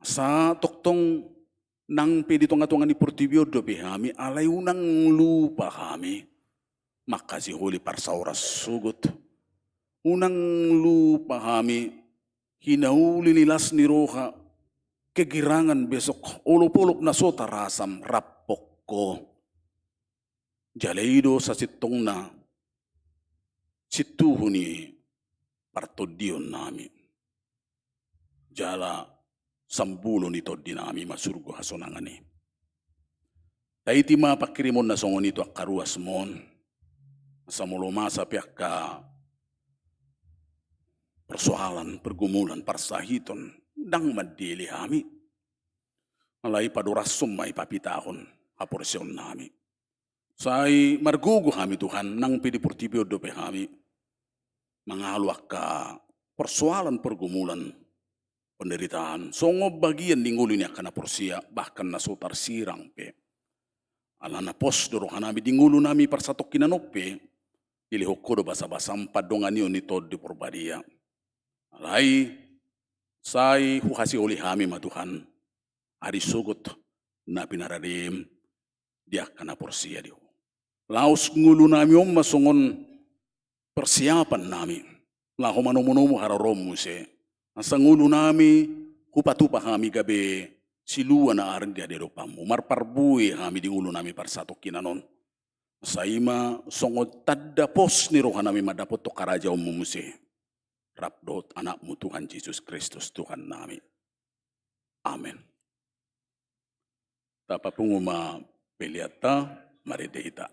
Asa tongtong nang pe di tonga-tonga ni portibi on dope hami, alai unang lupa hami manghasiholi parsaoran sogot. Unang lupa hami hinauli ni las ni roha, kegirangan besok, olop-olop na so tarasam rap Ho. Jala i do sasintongna sintuhu ni partondionnami. Jala sambulo ni tondinami ma surgo hasonangan i. Taiti ma pangkirimon na songon i tu angka ruasmon. Asa molo masa pe angka persoalan, pergumulan, parsahiton, ndang mandele hami. Alai padorashon ma i papitahon haporseaonnami. Sai margogo hami Tuhan, nang pe di portibi on dope hami mangalo angka persoalan, pergumulan, penderitaan, songon bagian di ngolu ni angka na porsea, bahkan na so tarsirang pe. Alana pos do rohanami di ngolunami parsatongkinan on pe, dilehon Ho do basa-basam pandonganion ni Tondi Porbadia. Alai sai huhasiholi hami ma Tuhan, ari sogot na pinaradeem di angka na porsea di Ho. Laos ngolunami on ma songon persiapannami laho manomu-nomu haroroM muse. Asa ngolunami hupatupa hami gabe silua na arga di adopanMu. Marparbue hami di ngolunami parsatongkinan on. Asa i ma songon tanda pos ni rohanami mandapothon harajaonMu muse, rap dohot AnakMu Tuhan Jesus Kristus Tuhannami. Amen. Tapapungu ma peleanta, marende hita.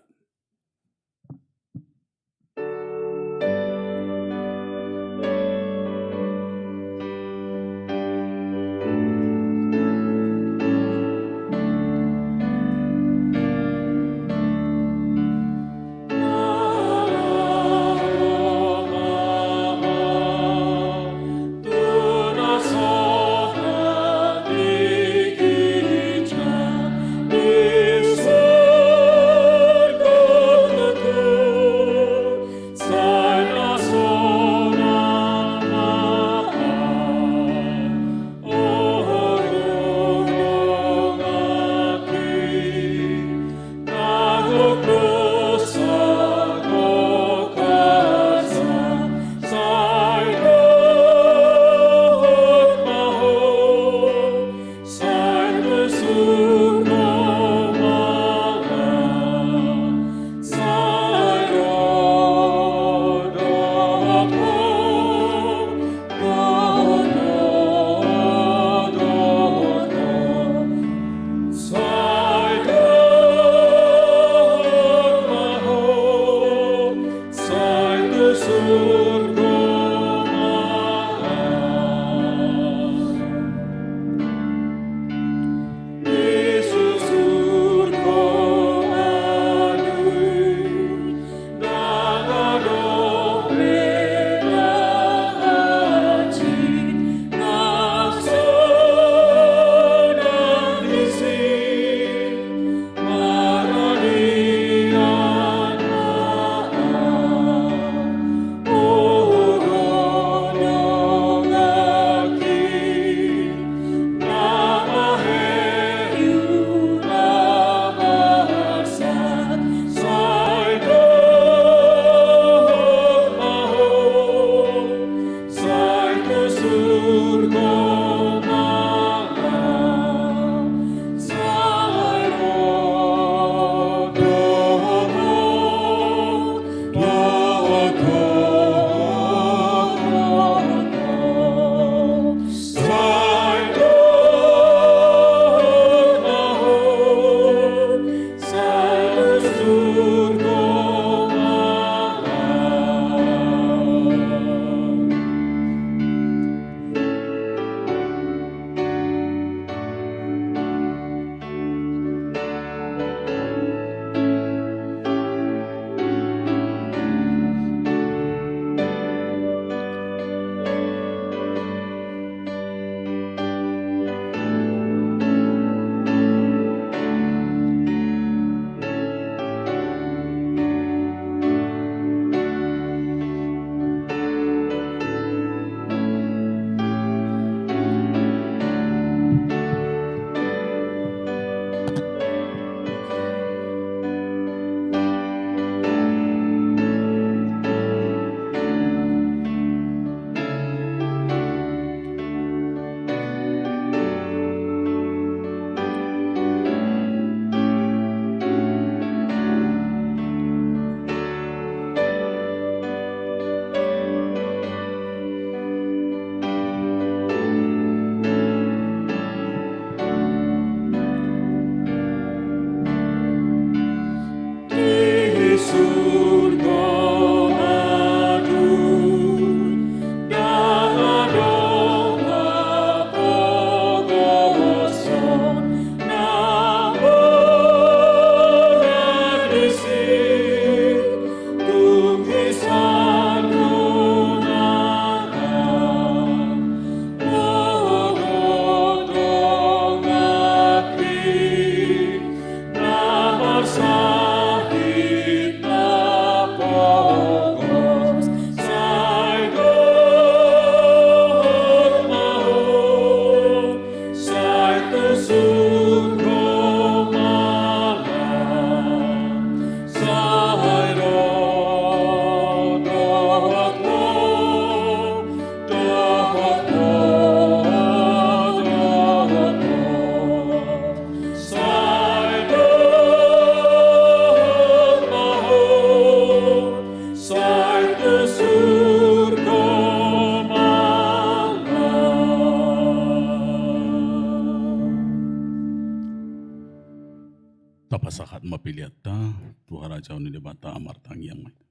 Tahat ma peleanta tu harajaon ni Debata, martangiang ma hita.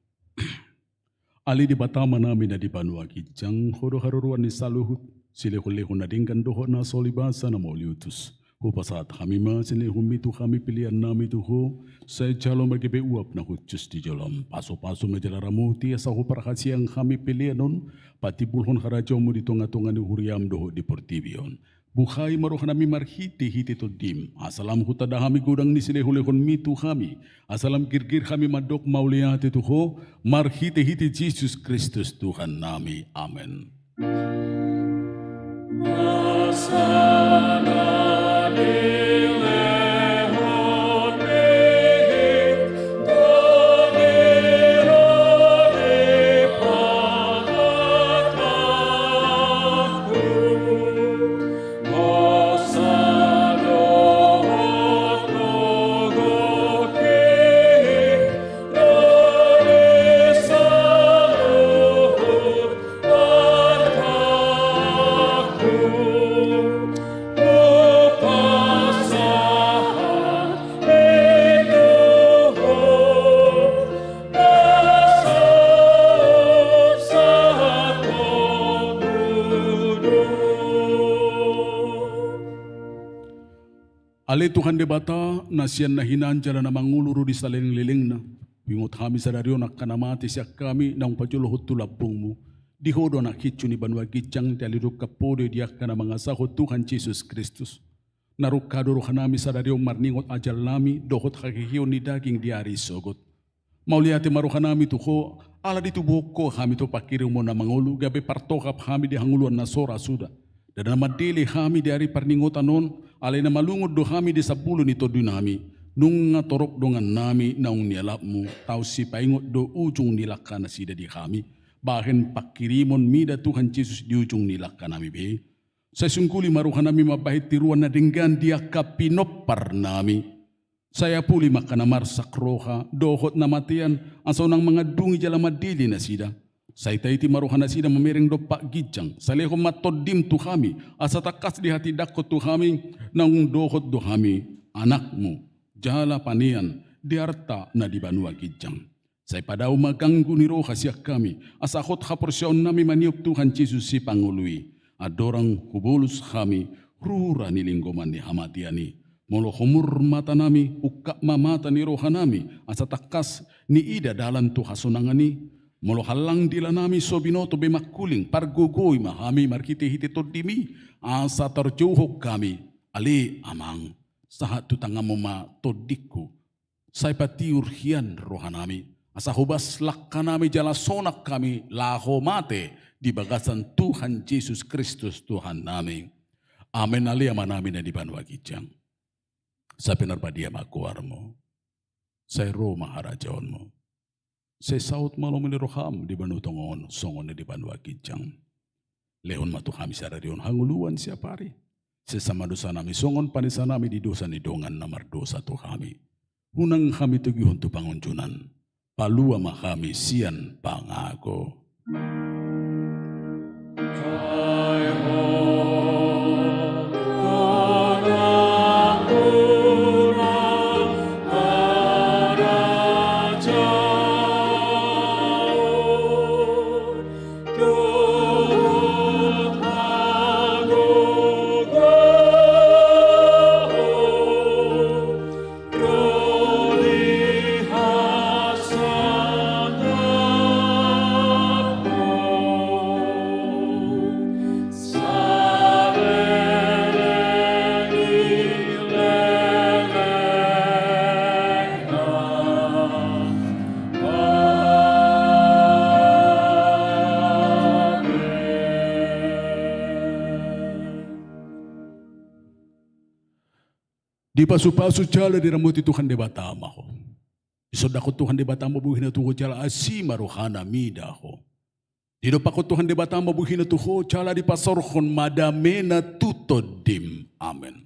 Ale Debata Amanami na di banua ginjang, Ho do haroroan ni saluhut, silehonlehon na denggan dohot na so ulibasa na mauliutus. Hupasahat hami ma silehonmi tu hami peleannami tu Ho, sai jalo ma gabe uap na hushus di joloM. Pasupasu ma jala ramoti asa huparhaseang hami pelean on, patimbulhon harajaonMu di tongatonga ni huriaM dohot di portibi on. Buhai ma rohanami marhitehite TondiM, asa lam hutanda hami godang ni silehonlehonmi tu hami, asa lam girgir hami mandok mauliate tu Ho, marhitehite Jesus Kristus Tuhannami. Amen. Ale Tuhan Debata, na sian na hinan jala na mangolu ro di salelenglelengna, huingot hami sadari on angka na mate sian hami naung pajolohon tu lambungMu. Di Ho do anak hinsu ni banua ginjang, dialirungkap Ho do i di angka na mangasahon Tuhan Jesus Kristus. Na rungka do rohanami sadari on marningot ajalnami dohot haheheon ni daging di ari sogot. Mauliate ma rohanami tu Ho, ala ditubuhon Ho hami tu pangkirimon na mangolu, gabe partokap hami di hangoluan na so ra suda. Ndada na mandele hami di ari parningotan on, alai na malungun do hami di sambulu ni tondinami. Nunga torop dongannami naung nialapMu, tau sipaingot do ujung ni langka nasida di hami. Bahen pangkirimon mida Tuhan Jesus di ujung ni langkanami be. Sai sungguli ma rohanami mambahen tiruan na denggan di angka pinomparnami. Sai apuli ma angka na marsak roha dohot na matean, asa unang mangandungi jala mandele nasida. Sai taiti ma rohanasida mamereng dompak ginjang, sai lehon ma TondiM tu hami, asa tangkas dihatindangkon tu hami naung dohot do hami anakMu, jala panean di arta na di banua ginjang. Sai padao ma ganggu ni roha sian hami, asa hot haporseaonnami maniop Tuhan Jesus Sipangolu i. Andorang hubolus hami rura ni linggoman ni hamatean i. Molo homur matanami, ungkap ma mata ni rohanami, asa tangkas niida dalan tu hasonangan i. Molo hallang dilanami so binoto be mangkuling, pargogoi ma hami marhitehite TondiMi, asa tarjouhon hami. Ale Amang, sahat tu tanganMu ma tondingku. Sai patiur hian rohanami, asa hobas langkanami jala sonang hami laho mate di bagasan Tuhan Jesus Kristus Tuhannami. Amen. Ale Amanami na di banua ginjang, sai pinarbadia ma goarMu. Sai ro ma harajaonMu. Sai saut ma lomo ni rohaM di banua tonga on songon na di banua ginjang. Lehon ma tu hami sadari on hangoluan siapari. Sesa ma dosanami songon panesanami di dosa ni dongan na mardosa tu hami. Unang hami togihon tu pangunjunan. Palua ma hami sian pangago. Dipasupasu jala diramoti Tuhan Debata ma ho. Disondangkon Tuhan Debata ma bohina tu ho jala asi ma rohana mida ho. Didompakkon Tuhan Debata ma bohina tu ho jala dipasaorhon ma damena tu tondim. Amen.